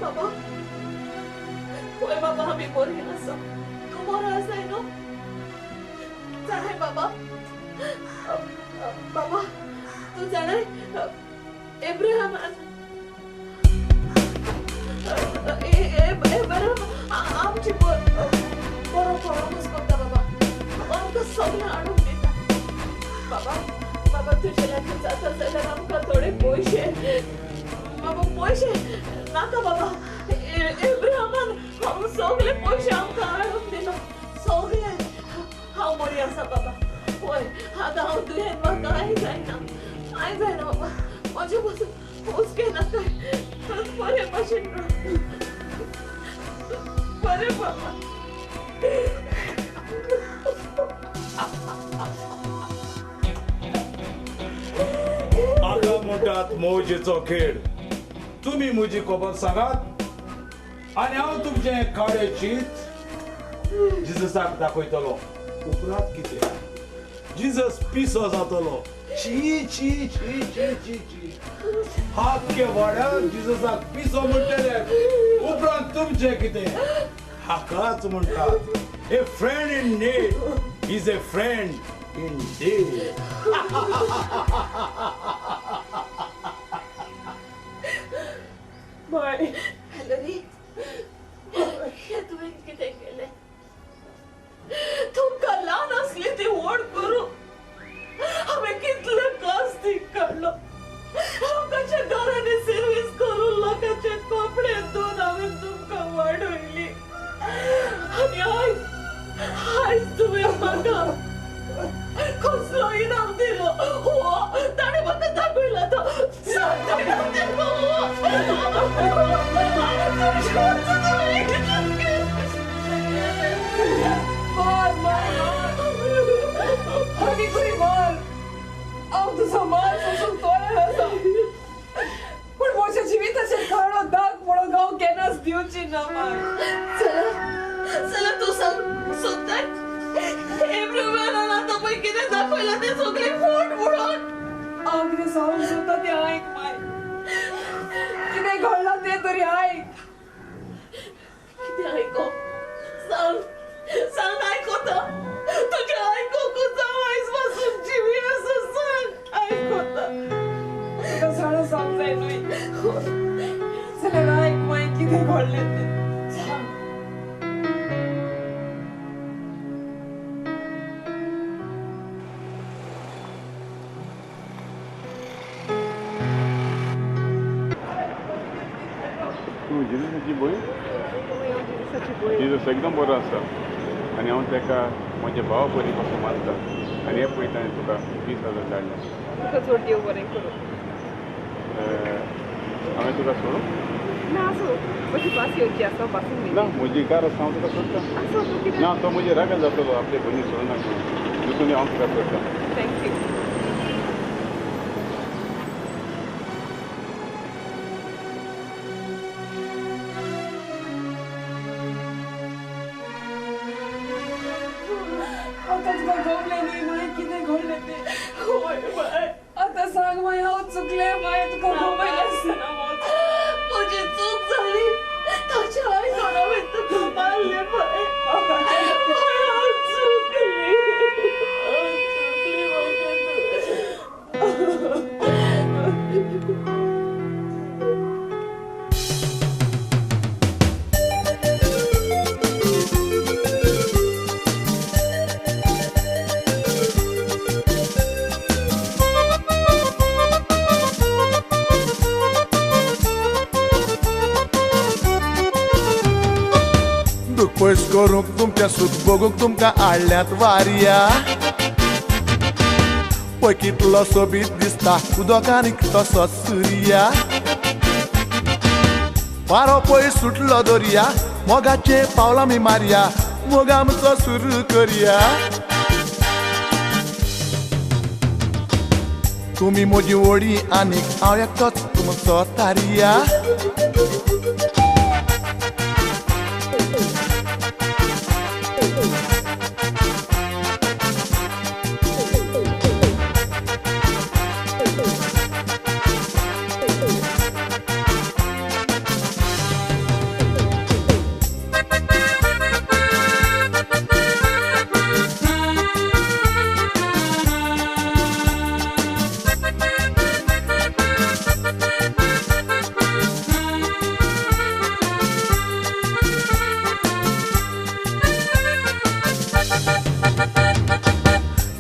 बाबा, होय बाबा, आमी बरीं आसा. तूं बरो आसाय न्हू? जाणाय बाबा, बाबा तूं जाणाय एब्राहमान एब्राहम आमची बरो परोमस करता बाबा. आमकां सगळें हाडून दिता. बाबा, बाबा तुजे लागीं जाता जाल्यार आमकां थोडे पयशे. बाबा पयशे नाका बाबा. एब्राहमान हांव सगळे पयशे आमकां हाडून दिलो सगळे. हांव बरी आसा बाबा. हय, आतां हांव दुयेंत, म्हाका कांय जायना, कांय जायना बाबा. म्हजे पासून हुस्के नाका. बरें भाशेन बरें बाबा. आतां म्हणटात मौजेचो खेळ. तुमी म्हजी खबर सांगात आनी हांव तुमचें काळें चीत जिजसाक दाखयतलो. उपरांत कितें? जिजस पिसो जातलो. छी छी छी छी छी छी. हातके वाड्यार जिजसाक पिसो म्हणटले. उपरांत तुमचें कितें? हाकाच म्हणटात a friend in need is a friend in deed. बाय हॅलरी, हें तुवें कितें केलें? तुमकां ल्हान आसली ती व्हड करूं हांवें कितले कश्ट काडलो. लोकांच्या घरांनी सर्वीस करून लोकांचे कपडे धुवन हांवें तुमकां वाडयली. आनी आयज आयज तुवें म्हाका कसलो इनाम दिलो? हो ताणें म्हाका दाखयला तो सारको इनाम दिलो. मार मार आनी मार. हांव तुजो मार सोसूंक तयार आसा, पूण म्हज्या जिविताचेर काळो दाग म्हणून हांव केन्नाच दिवची ना. मार चला चला, तूं सांग सोदताय एब्राहमान आतां पळय कितें दाखयलां तें सगळें फट म्हणून. हांव कितें सांगूंक सोदता तें आयक माय. कितें घडलां तें तरी आयक. कितें आयको? सांग सांग, आयकोता तुजें आयकोकूच हांव आयज पासून जिवी आसा. सांग, आयकोता. तुका सगळें सांग जाय न्हय? जाल्यार आयक माय कितें घडलें तें. सांग. तूं जिजसाची भयण? जिजस एकदम बरो आसा आनी हांव ताका म्हज्या भावा परी पासून मानता. आनी हें पळय ताणें तुका 20,000 धाडले. तुका चड देव बरें करूं. हांवें तुका सोडूं? ना, आसूं. म्हजी बस येवची आसा, बसीन. ना, म्हजी कार आसा, हांव तुका सोडटा. ना, तो म्हजे रागान जातलो आपले भयणी सोडूं नाका म्हणून. देखून हांव तुका सोडटा. Thank you. चुकलें बाय, तुका घुमयनासतना म्हजी चूक जाली. ताच्या हांवें तोंडा तुका मारलें बाय. हांव चुकलें, हांव चुकलें म्हजें. पयस करूंक तुमचें सूख भोगूंक तुमकां हाडल्यात वारया. पळय कितलो सोबीत दिसता उदकान तसोच सुर्या. वारो पळय सुटलो दर्या, मोगाचे पावलां आमी मारया, मोग आमचो सुरू करया. तुमी म्हजी वडी आनीक हांव एकटोच तुमचो तारया.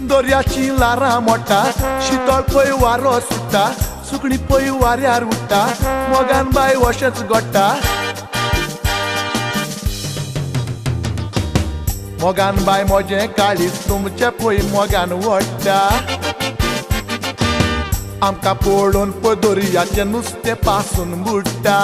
दर्याची लारां मोडटा, शितळ पळय वारो सुट्टा, सुकणी पळय वाऱ्यार उडटा, मोगान बाय अशेंच घडटा. मोगान बाय म्हजें काळीज तुमचें पळय मोगान वडटा. आमकां पळोवन पळय दर्याचें नुस्तें पासून बुडटा.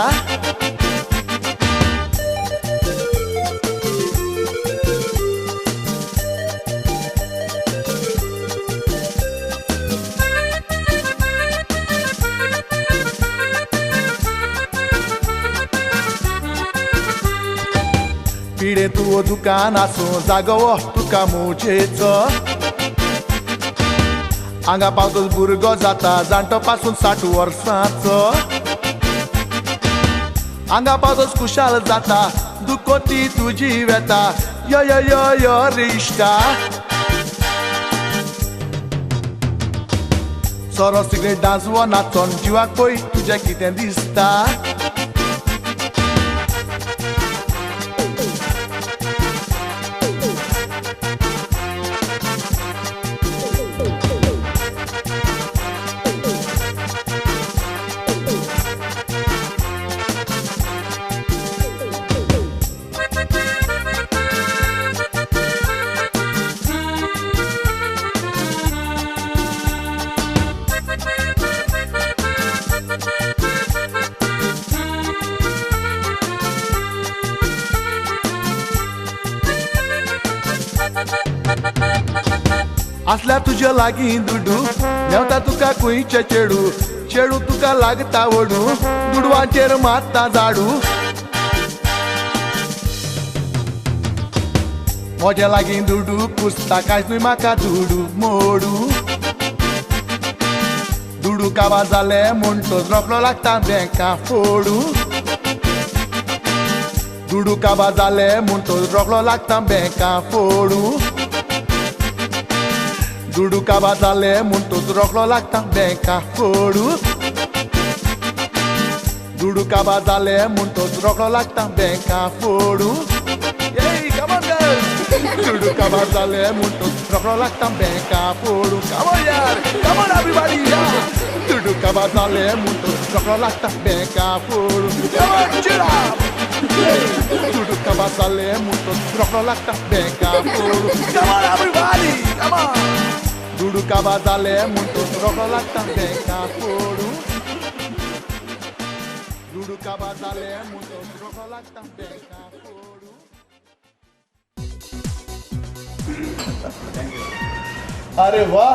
पिडे तूं दुकान आसूं जागो तुका मुजेचो. हांगा पावतच भुरगो जाता जाणटो पासून 60 वर्सांचो. हांगा पावतच खुशाल जाता दुखोती तुजी वेता. यो यो यो यो रे इश्टा, सोरो सिगरेट डांसवो नाचोन जिवाक पळय तुजें कितें दिसता. आसल्यार तुज्या लागीं दुडू मेवता तुका खंयचें चेडू, चेडू तुका लागता वडू, दुडवांचेर मारता झाडू. म्हज्या लागीं दुडू कुसता कांयच न्हय म्हाका दुडू मोडू. दुडू काबार जाले म्हणटच रोखडो लागता बँका फोडू. दुडू काबार जाले म्हणटच रोखडो लागता बँका फोडू. दुडू काबार जाले म्हणटच रोखडो लागता बँका फोडू. दुडू काबार जाले म्हणटच रोखडो लागता बँका फोडू. दुडू काबार जाले म्हणटच रोखडो लागता बँका फोडू. कम ऑन यार, कम ऑन एवरीबॉडी यार. दुडू काबार जाले म्हणटच रोखडो लागता बँका फोडू. कम ऑन चिर अप. दुडू काबार जाले म्हणटच रोखडो लागता बँका फोडू. Come on everybody, come on. दुडू काबार जाले म्हणटच रोखडो लागता बँका फोडू. दुडू काबार जाले म्हणटच रोखडो लागता बँका फोडू. अरे वा,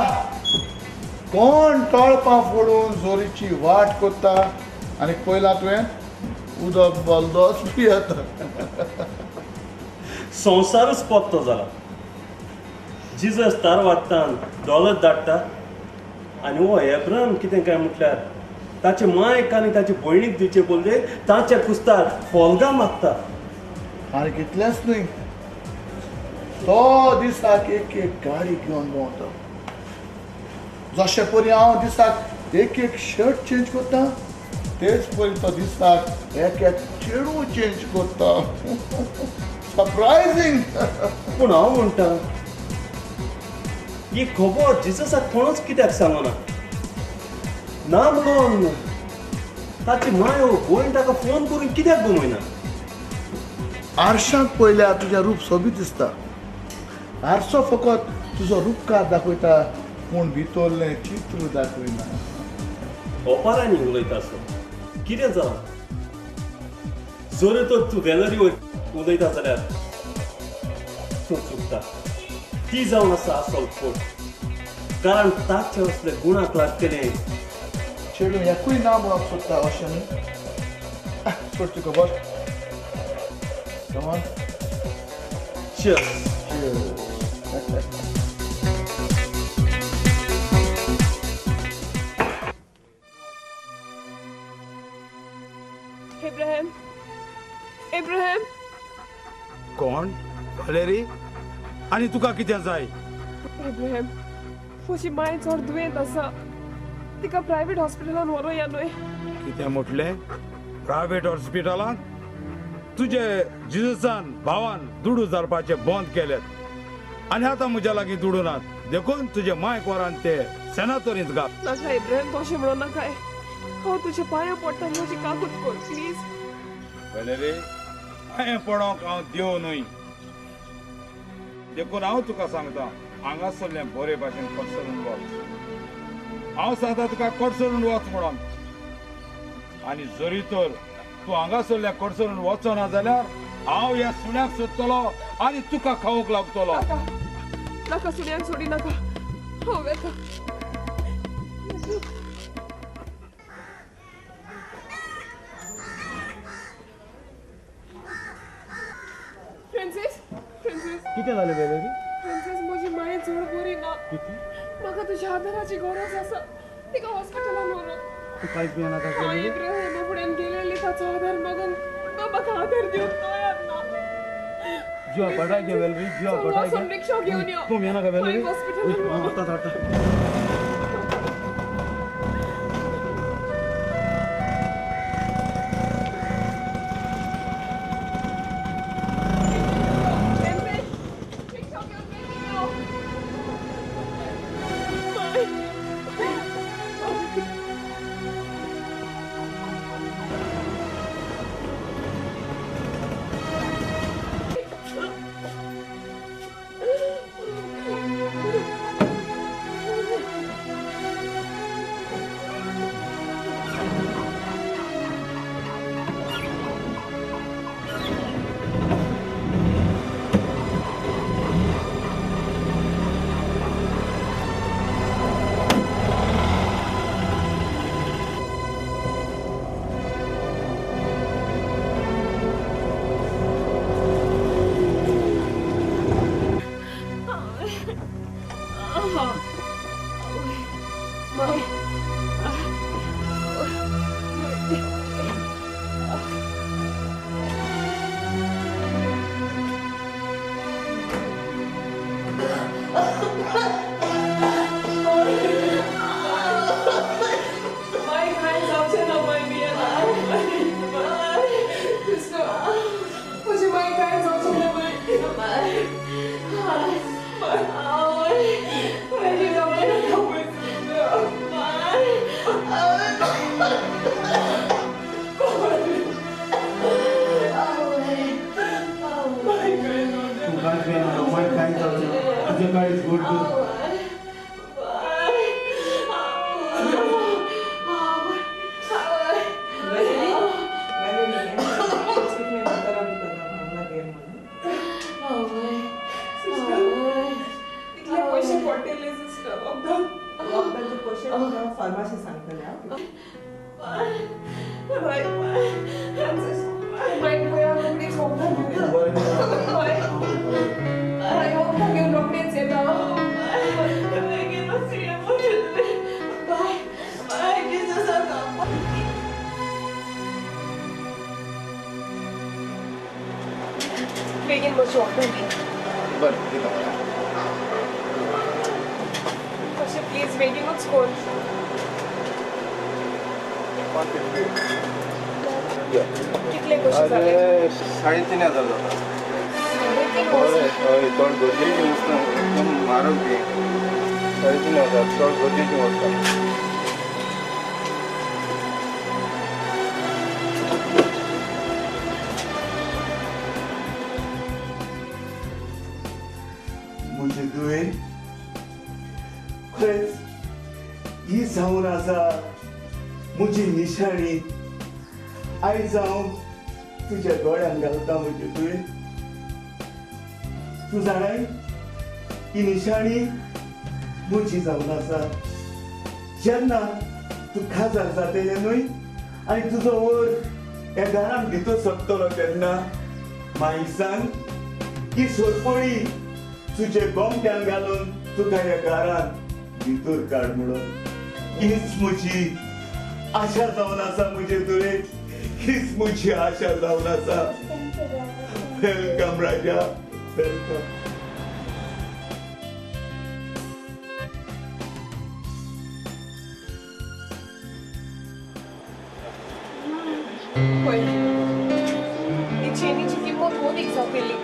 कोण तळपां फोडून जोरीची वाट कोत्ता आनी पयला तुवें उदक बलदोस पियेता. संवसारूच पत्तो जाला. जिजस तारवाडटान दौलत धाडटा आनी हो एब्राम कितें काय म्हटल्यार ताचे मायक आनी ताचे भयणीक दिवचे पडले ताच्या कुस्तार फोल्गां मागता. आनी कितलेंच न्हय, तो दिसाक एक एक गाडी घेवन भोंवता. जशे परी हांव दिसाक एक एक शर्ट चेंज करता तेच परी तो दिसाक एक एक चेडूं चेंज करता. सरप्रायझींग. पूण हांव म्हणटा ही खबर जिजसाक कोणूच कित्याक सांगना ना म्हणून ताची माय भयण ताका फोन करून कित्याक गमयना? आरशांत पळयल्यार तुजें रूप सोबीत दिसता. आरसो फकत तुजो रुपकार दाखयता पूण भितरलें चित्र दाखयना. ओपारांनी उलयता आसो कितें जालां? जर तर तूं वेलरी उलयता जाल्यार तूं चुकता. ती जावन आसा आसल खोट, कारण ताचे असले गुणाक लागतलें चेडूं एकूय ना म्हणप सोदता अशें न्हय. सोड ती खबर. Come on. Cheers. Cheers. Abraham, Abraham. कोण? व्हलेरी? आनी तुका कितें जाय? एब्राहिम, म्हजी माय चड दुयेंत आसा, तिका प्रायवेट हॉस्पिटलान व्हरोया न्हय. कितें म्हटलें? प्रायवेट हॉस्पिटलान? तुजे जिजसान भावान दुडू जारपाचे बंद केलेत आनी आतां म्हज्या लागीं दुडू नात, देखून तुजे मायक व्हरान ते सेनातोरींत घाल. नाका एब्राहिम, तशें म्हणूं नाकाय. हांव तुज्या पांयां पडटा, म्हजी काकूत कर प्लीज. व्हलेरी, पांये पडोंक हांव देव न्हय, देखून हांव तुका सांगता हांगासरलें बरे भाशेन कडसरून वच. हांव सांगता तुका कडसरून वच म्हणून. आनी जरी तर तूं हांगासरलें कडसरून वचना जाल्यार हांव ह्या सुण्याक सोदतलो आनी तुका खावंक लागतलो. नाका, सुण्याक सोडी नाका, हांव वेता. फ्रांसीस, फ्रांसीस, कितें जालें वेलरी? फ्रांसीस, म्हजी माय चड बरी ना. म्हाका तुज्या आदाराची गरज आसा. तिका हॉस्पिटलान व्हर. तूं कांयच भियेनाका. हांव इब्राहिमा फुड्यान गेलेली ताचो आदार मागूंक, पूण तो म्हाका आदार दिवंक तयार ना. जिवा बटाय घे वेलरी, जिवा बटाय घे. रिक्षा घेवन यो. तूं भियेनाका वेलरी. हॉस्पिटलान आतां धाडटा. I hope you don't बेगीन मातशें वखदां दी. बरें दिता. मातशें प्लीज बेगीनूच कोर. कितले कशें जाले? 3500 जाता. हय हय चड गरजेची वस्तू एकदम म्हारग ती. 3500 चड गरजेची वस्तू. म्हजे तुवें खरेंच ही जावन आसा म्हजी निशाणी. आयज हांव तुज्या गळ्यान घालता म्हजे तुवें. तूं जाणाय ही निशाणी म्हजी जावन आसा. जेन्ना तूं खाजार जातलें न्हय आनी तुजो वयर ह्या घरान भितर सरतलो तेन्ना माई सांग ही सोरपळी तुजे गोमट्यान घालून तुका ह्या घरान भितर काड म्हणून. हीच म्हजी आशा जावन आसा म्हजे तुवें. हीच म्हजी आशा जावन आसा. Welcome Raja, welcome. पळय ही चेनीची किंमत वोदीक जातली.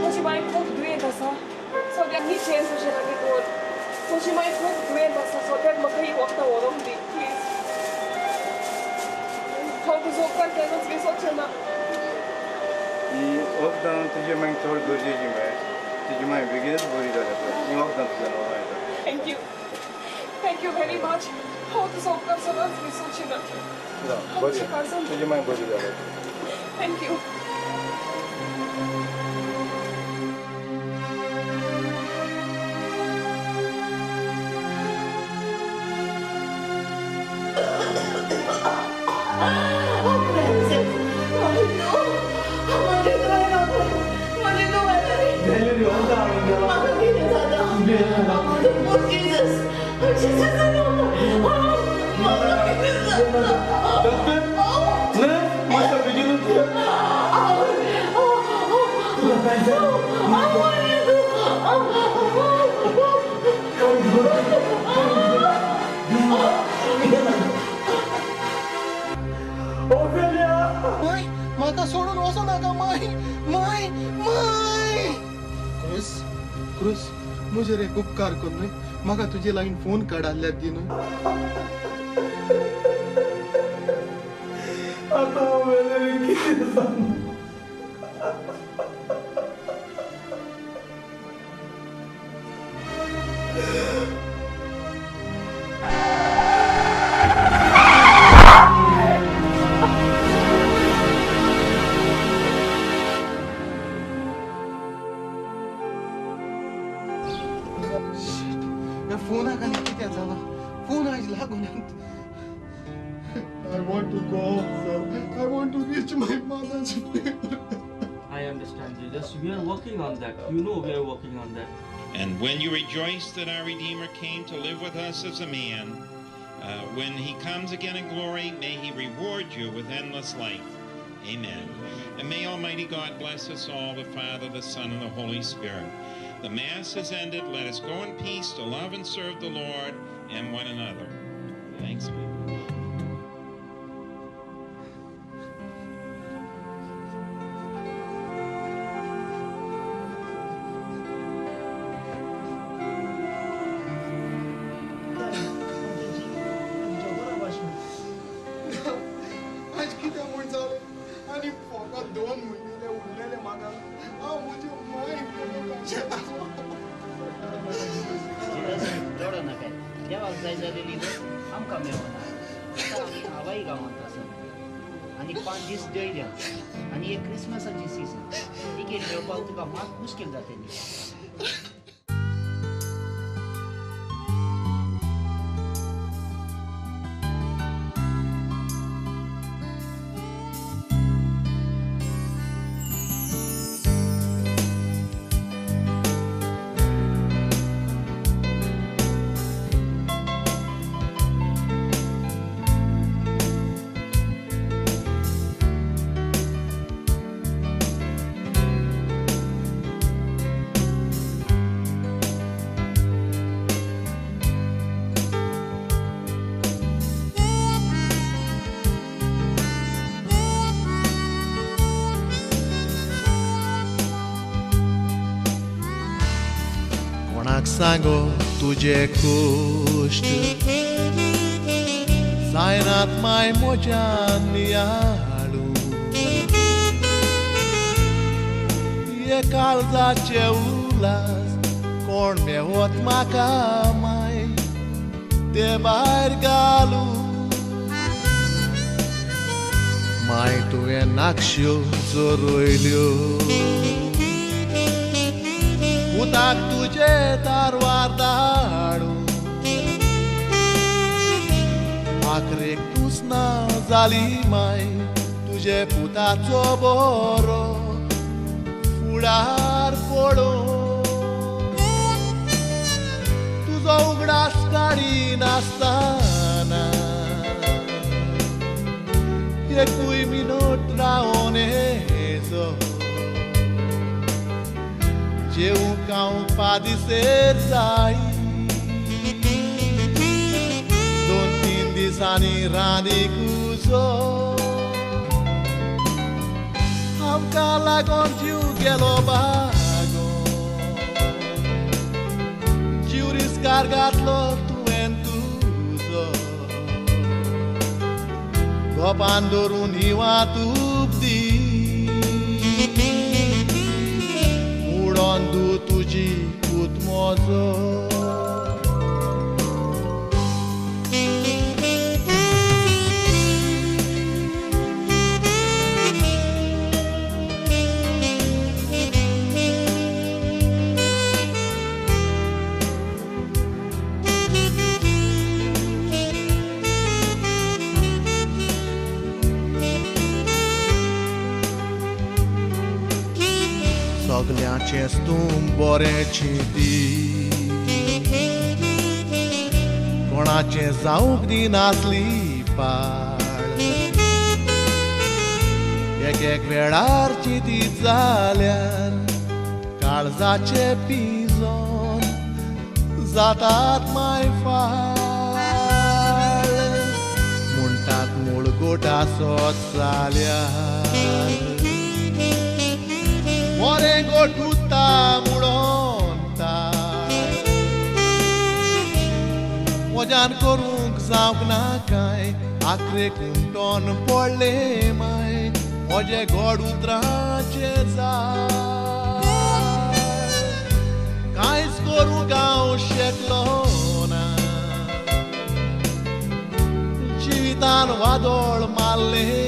म्हजी माय खूब दुयेंत आसा. सगळ्याक ही चेन तुजे लागीं दवर. म्हजी माय खूब दुयेंत आसा. सगळ्याक म्हाका ही वखदां व्हरोंक दी प्लीज. हांव तुजो उपकार केन्नाच विसरचें ना. ही वखदां तुजे मागीर चड गरजेची मेळ. तुजी मागीर बेगीनच बरी जाल्या पळय. ही वखदां तुज्या मेळटा. Thank you, thank you very much. हांव तुजो उपकार सदांच विसरचें ना. बरी तुजी मागीर बरी जाल्या. Thank you. म्हाका सोडून वचो नाका माय माय माय. क्रूस क्रूस म्हजेर एक उपकार कर न्हय. म्हाका तुजे लागीं फोन कार्ड आहल्यार दी न्हय. आतां हांव कितें सांगू? फोनाक आनी कितें जालां? फोन आयज लागून. I want to go home, sir. I want to reach my mother's funeral. I understand, Jesus. We are working on that. You know we are working on that. And when you rejoice that our Redeemer came to live with us as a man, when he comes again in glory, may he reward you with endless life. Amen. And may Almighty God bless us all, the Father, the Son, and the Holy Spirit. The Mass is ended. Let us go in peace to love and serve the Lord and one another. Thanks be. आज कितें म्हूण जालें आनी फकत 2 म्हयने उरलेले म्हाका. हांव म्हजे माय रडो नाकाय. देवाक जाय जालेली आमकां मेळना. आतां आमी हावाई गांवांत आसात आनी 5 दीस दयल्या आनी एक क्रिसमसाची सिजन. तिकेट मेळपाक तुका मात मुश्कील जातली. सांगो तुजे कोश्ट जायनात माय म्हज्यान नियाळू हे काळजाचे उल्हास कोण मेवत म्हाका माय ते भायर घालू माय तुवें नाकश्यो चोरयल्यो पुताक तुजे तारवार धाडू आखरेक तूंच ना जाली माय तुजे पुताचो बरो फुडार पडोवंक तुजो उगडास काडिनासतना एकूय मिनट रावोन हेजो जेवूंक हांव पादिसेर जाय 2-3 दिसांनी रांदीक उजो आमकां लागोन जीव गेलो बागो जीव रिस्कार घातलो तुवें तुजो गोपान धरून हिवा तूप दी उडोन दू तुजी पूत म्हजो सगल्यांचेंच तूं बरें चिंती कोणाचें जावंक दिनासली पाळ एक एक वेळार चिंतीत जाल्यार काळजाचे पिंजोन जातात माय फाळ म्हणटात मूळ गोटासोच जाल्यार बरें गोट उरता म्हणून ताळ म्हज्यान करूंक जावंक ना कांय आखरेक उमटोन पडलें माय म्हजें गोड उतरांचें जाळ कांयच करूंक हांव शकलो ना जिवितान वादळ मारलें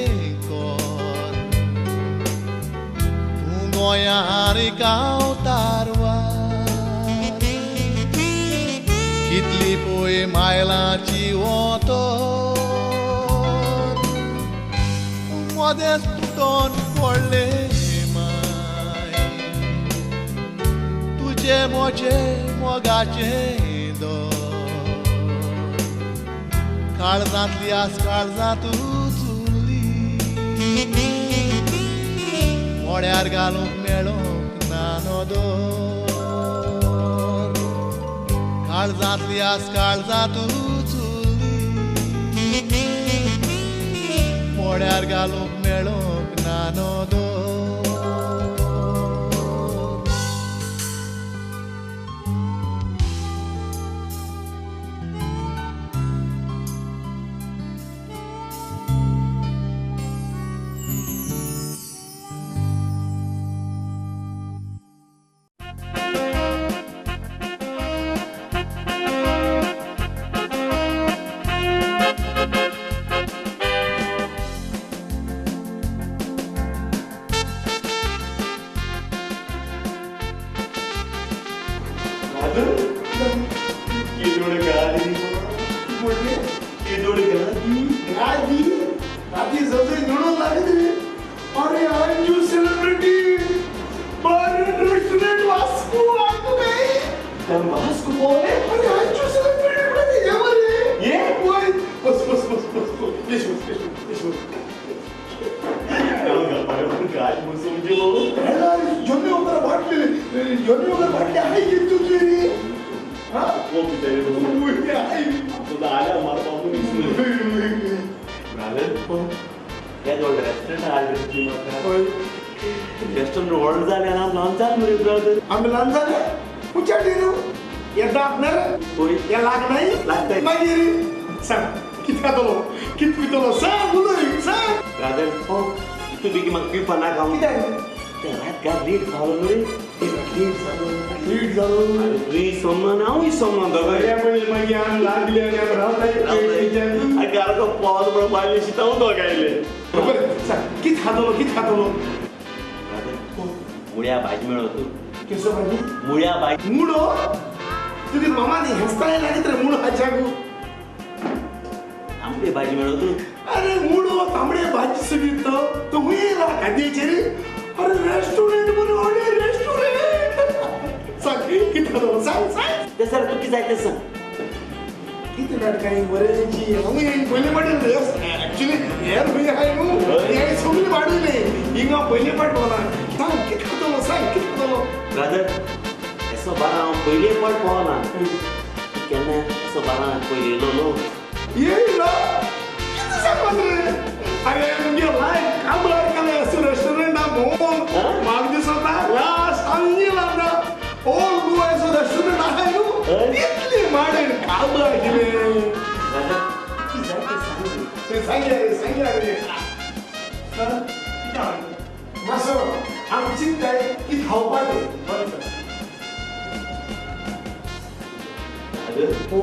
गोंया आनी गांव तारवार कितली पळय मायलांची वोतर मदेंच तुटोन पडलें माय तुजे म्हजे मोगाचें दोर काळजांतली आस काळजांत उरली मोड्यार घालूंक मेळोंक ना नदर काळजांतली आस काळजांत उरली मोड्यार घालूंक मेळोंक ना नदर. हे दांत ना रे, हे लाग नाही लागतंय. मागीर सांग कित खातलो कित पितलो सांग उलय सांग. ब्रादर हो तूं बेगीन म्हाका पिवपा नाका. कित्याक? रात घात लेट जालो न्हू रे. लेट जालो लेट जालो. तुवें सोमना हांवूय सोमना दोगांय. पळय मागीर आमी लागले आनी आमी रावताय. आनी घराको पावल म्हणून बायले शितां दोगांयले. बरें सांग कित खातलो कित खातलो? मुळ्या भाजी मेळो तूं. केसो भाजी? मुळ्या भाजी. मुळो? तुगे मामानी हेस्ताय लागीत रे मुळो खाच्याकू. तांबडे भाजी मेळो तूं. अरे मुळो तांबडे भाजी सुदीत तो हुंय येयला खाद्येचेर. अरे रेस्टोरेंट बरे व्हडलें रेस्टोरेंट. सांग कितें खातलो सांग सांग. तें सर तूं कितें जाय तें सांग. कितें नाटकां बरें हांव पयले पाटी एक्चुली हेर खंय आहाय न्हू हें सगळीं वाडयलें हिंगा पयले पाट पावला. सांग कितें खातलो सांग कितें खातलो? ब्रादर एसो बारा हांव पयले पाट पावला. केन्ना एसो बारा पयले येयलो न्हू. येयलो कितें सांगता रे? अरे मुगे लायफ काबार केलें असो रेस्टोरंटा भोंवन म्हाका दिसता लास्ट आमी येयला ओल्ड गोवा असो रेस्टोरंट आहाय न्हू इतली माडेन काबार केलें. सांगया रे सांगया रे. मातसो आमी चिंताय की खावपाचें. बरें सर. हो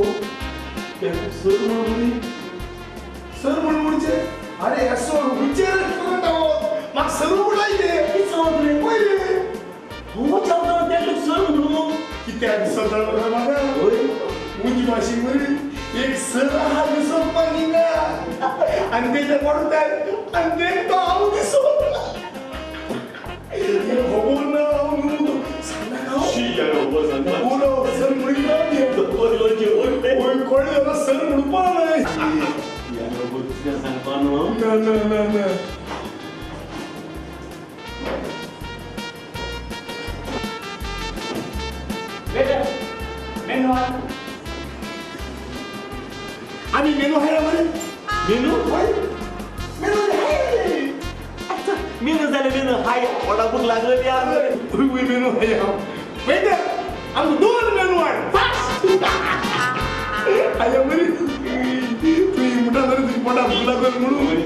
सर म्हणून सर म्हणून म्हणचे अरे असो खंयचे रेस्टोरंट आहो म्हाका सर म्हणलाय ते. पयले हो चावता तें सर म्हणून कित्याक दिसता म्हाका उंची भाशी बरी एक सर आहा दिसत मागीर आनी तेजे पडताय आनी ते तो हांव दिसत खबर ना हांव न्हू सांगना हांव सर म्हणिना कळ्ळें जाल्यार सर म्हणपा न्हय. सांगपा न्हू. ना ना ना ना. मेनू आमी मेनू हाडला मरे. मेनू? हय मेनू हाय. अच्छा मेनू जालें मेनू हाय पोटाक भूक लागली हय मेनू हाय. हांव वेटर आमकां दोन मेनू हाड फास्ट. आया मरे तुवें म्हणटा मरे तुजी पोटाक भूक लागली म्हणून.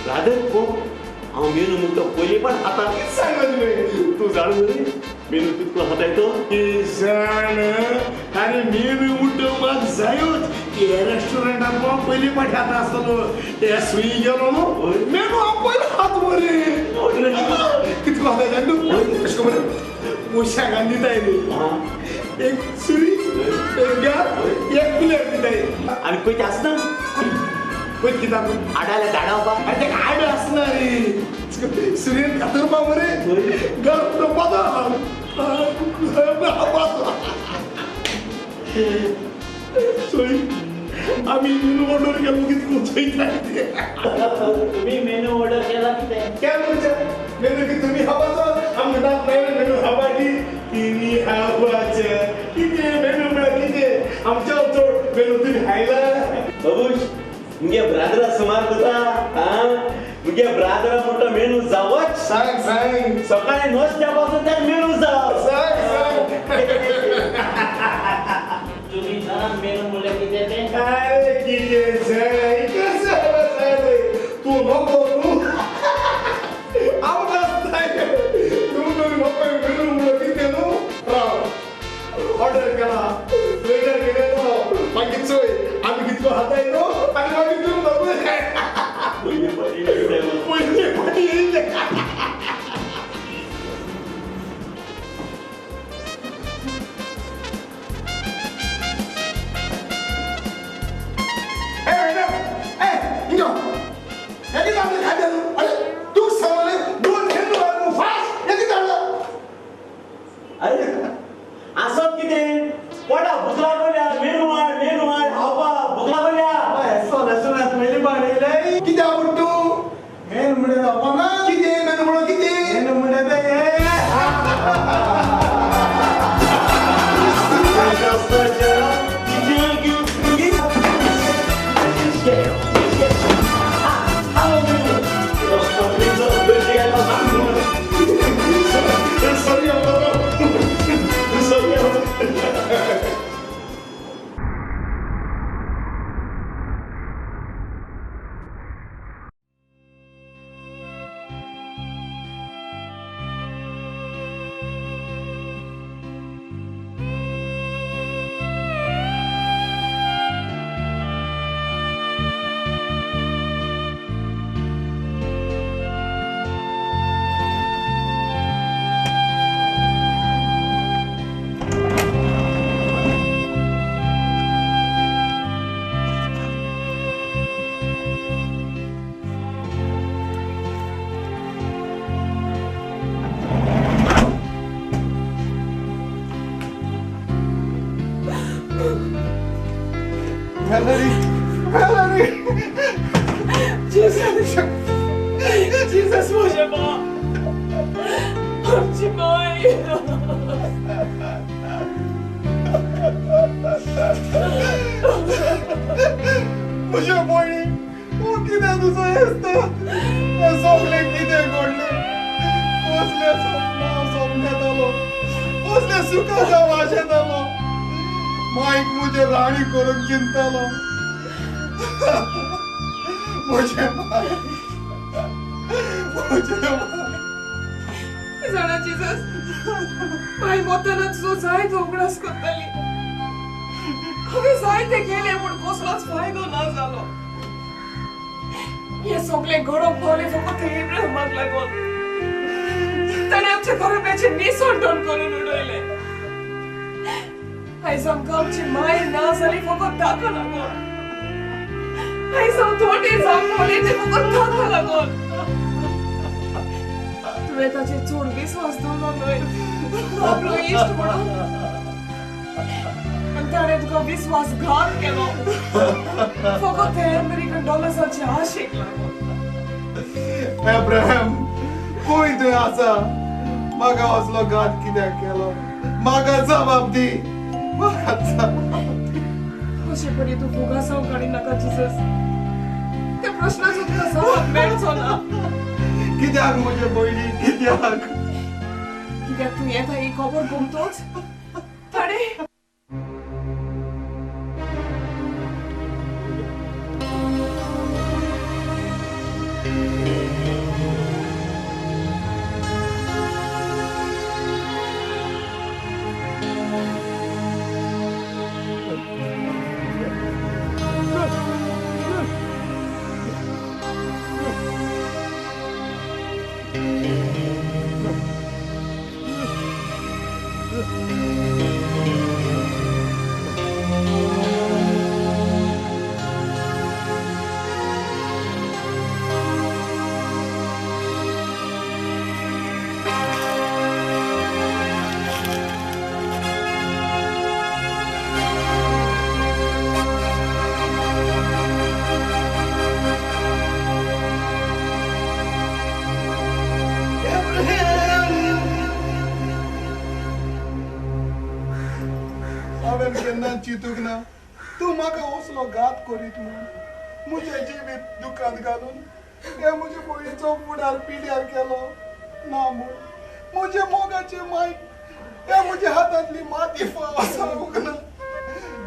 ब्रादर को हांव मेनू म्हणटा पयलीं पण आतां कितें सांगला तुवें? तूं जाण मरे मेनू कितको खाताय तो? जाण अरे मेनू म्हणटा म्हाका जायोच. हे रेस्टोरंटान हांव पयलीं पाटी खाता आसतलो. हे सुई गेलो न्हू मेनू हांव पयलीं खात मरे. कितको खाता जाण तूं? अशें मरे पयशांक आनी दिताय रे एक सुरी एक गार एक प्लेट दिताय. आनी पयत आसना पयत कितें आडाले धाडावपा. आनी तेका आड आसना रे सुरयेन कातरपा मरे गार चोय आमी मेनू ऑर्डर केलो कितको चोयताय. तुमी मेनू ऑर्डर केला कितें? केला म्हणजे मेनू की तुमी खावपाचो आमकां दांत मेळ्ळे मेनू खावपाची तिनी खावपाचें कितें मेनू म्हळ्यार कितें आमच्या चड मेनू तुमी खायला. बाबूश मुगे ब्रादरा सुमार करता. आं मुगे ब्रादरा म्हणटा मेनू जावच. सांग सांग सकाळी नुस्त्या पासून त्या मेनू जाव. सांग सांग. तुमी जाणा मेनू म्हणल्यार कितें तें? अरे कितें जाय कशें जाय तूं नको न्हू आमकां जाय तूं नको मेनू म्हणल्यार कितें न्हू. राव ऑर्डर केला वेटर केलो मागीर चोय आमी कितको खाताय न्हू आनी मागीर तूं नको पयले पाटी येयले. अरे आसत कितें पोटा भूक लागल्या. मेनू हाड मेनू हाड खावपा भूक लागल्या. रेस्टोरंटात पयलीं पाट येयले. कित्याक म्हण तूं मेनू म्हणलें जावपा ना. कितें मेनू म्हणून कितें मेनू म्हणलें तें. Sorry, Valerie, Valerie. Jesus, Jesus म्हजें मा, आमची माय. म्हज्या भयणी, तूं कितें तुजो येसता? हें सगळें कितें घडलें? कसलें सपन हांव सपनेतालो, कसलें सुखाक हांव आशेतालो. मायक म्हजें राणी करूंक चिंततालो. म्हजें माय, म्हजें माय. जाणा जीजस, माय मोताना तुजो जायतो उगडास करताली. हांवें जायते केलें पूण कसलोच फायदो ना जालो. हें सगळें घडोवंक पावलें फकत इब्राहिमाक लागून. ताणें आमच्या घराब्याचें निसण करून उडयलें. आयज आमकां आमची माय ना जाली फकत ताका लागून. आयज हांव थोडे जावंक पावलें तें फकत ताका लागून. तुवें ताचेर चड विस्वास दवरलो न्हय, आपलो इश्ट म्हणून. आनी ताणें तुका विस्वासघात केलो फकत ते अमेरिकन डॉलर्साचे आशेक लागून. एब्राहम, खंय थंय आसा? म्हाका असलो घात कित्याक केलो? म्हाका जबाब दी, म्हाका जबाब दी. अशें परी तूं फुगासांव काडिनाका जीजस. त्या प्रश्नाचो तुका जबाब मेळचो ना. कित्याक म्हजे भयणी, कित्याक? कित्याक तूं येता ही खबर गोमतोच ताणें चिंतूंक ना तूं म्हाका असलो घात करीत म्हूण. म्हजें जिवीत दुकान घालून हे म्हजे भयणीचो फुडार पिड्यार केलो ना म्हूण. म्हजे मोगाचे मायक हे म्हज्या हातांतली माती फाव सांगूंक ना,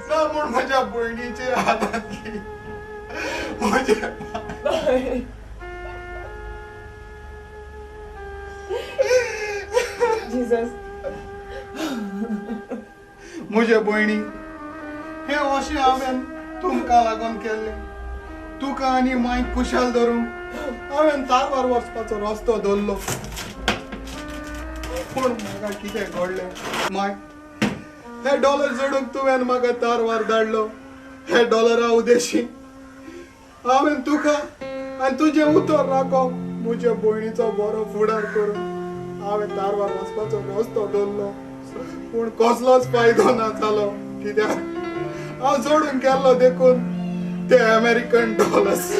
ना म्हूण म्हज्या भयणीचे हातांतली म्हजे. जीजस, म्हजे भयणी, हें अशें हांवें तुमकां लागून केल्लें. तुका आनी मायक खुशाल धरूंक हांवें तारवार वचपाचो रस्तो धरलो. पूण म्हाका कितें घडलें माय? हे डॉलर जोडूंक तुवें म्हाका तारवार धाडलो. हे डॉलरा उदेशी हांवें तुका आनी तुजें उतर राखोंक म्हजे भयणीचो बरो फुडार करून हांवें तारवार वचपाचो रस्तो धरलो. पूण कसलोच फायदो ना जालो. कित्याक हांव जोडून गेल्लो देखून ते अमेरिकन डॉलर्स.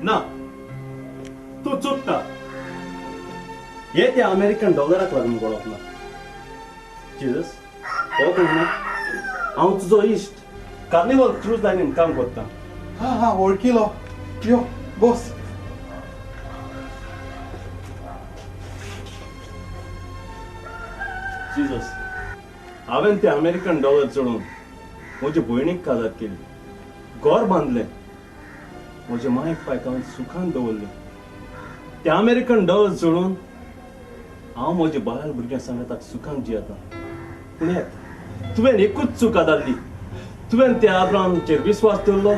ना, तूं चुकता. हे त्या अमेरिकन डॉलराक लागून वळख ना. जीजस, वळख ना. हांव तुजो इश्ट, कार्निवल क्रूज लायनीन काम करता. हां हां, वळखिलो. यो बस. जीजस, हांवें ते अमेरिकन डॉलर चडोवन म्हजे भयणीक काजार केली, घर बांदलें, म्हजे मायक पायक हांवें सुखान दवरलें. ते अमेरिकन डॉलर चडोवन हांव म्हजे बायल भुरग्यां सांगाताक सुखान जियेता. पूण एक तुवें एकूच चूक आदारली. तुवें त्या आब्रामाचेर विस्वास दवरलो,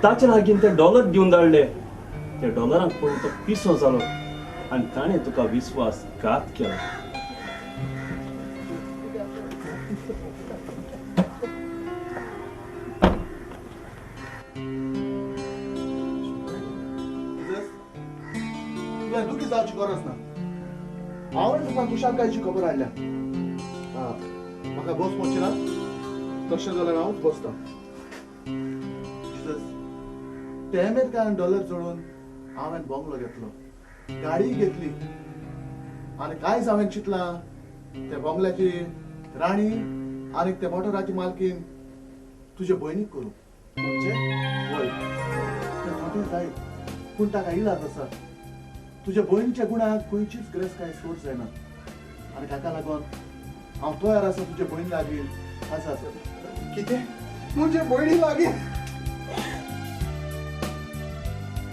ताचे लागीं ते डॉलर दिवन धाडले. त्या डॉलरांक पळोवन तो पिसो जालो आनी ताणें तुका विस्वासघात केलो. तुवें दुखी जावची गरज ना. हांवें तुका खुशालकायेची खबर हाडल्या. म्हाका बस पडची ना, तशें जाल्यार हांवूच बसता. ते अमेरिकन डॉलर जोडून हांवें बंगलो घेतलो, गाडी घेतली आनी कांयच हांवें चिंतलां त्या बंगल्याची राणी आनी त्या मोटराची मालकीन तुजे भयणीक करूं. म्हणजे वय तें खोटें जायत, पूण ताका इलाज आसा. तुज्या भयणीच्या गुणाक खंयचीच ग्रेसकाय सोड जायना आनी ताका लागून हांव तयार आसा तुजे भयणी लागीं आसा. कितें? म्हजे भयणी लागीं?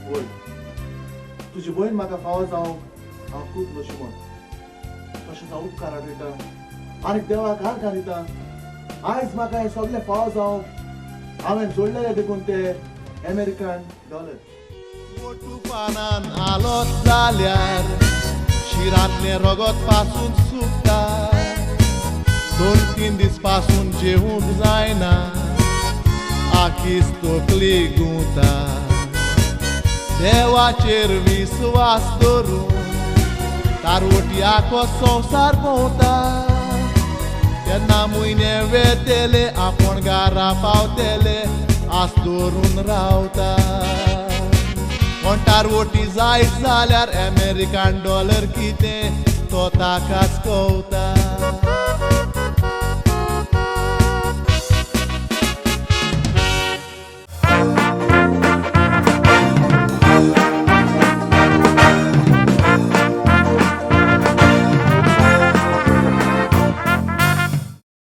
वय, तुजी भयण म्हाका फावो जावंक हांव खूब नशिबोन. तशेंच हांव उपकार आठयता आनी देवाक हात घालिता. आयज म्हाका हें सगळें फावो जावंक हांवें जोडलेलें देखून ते अमेरिकन डॉलर. तुफानान आलो जाल्यार शिरांतलें रगत पासून सुकता, 2-3 दीस पासून जेवूंक जायना, आखीच तकली गुंता. देवाचेर विस्वास धरून तारवट्याको संवसार भोंवता. तेन्ना म्हयने वेतेले आपूण घरा पावतेले आस धरून रावता. कोण तारवटी जायत जाल्यार अमेरिकन डॉलर कितें तो ताकाच कवता.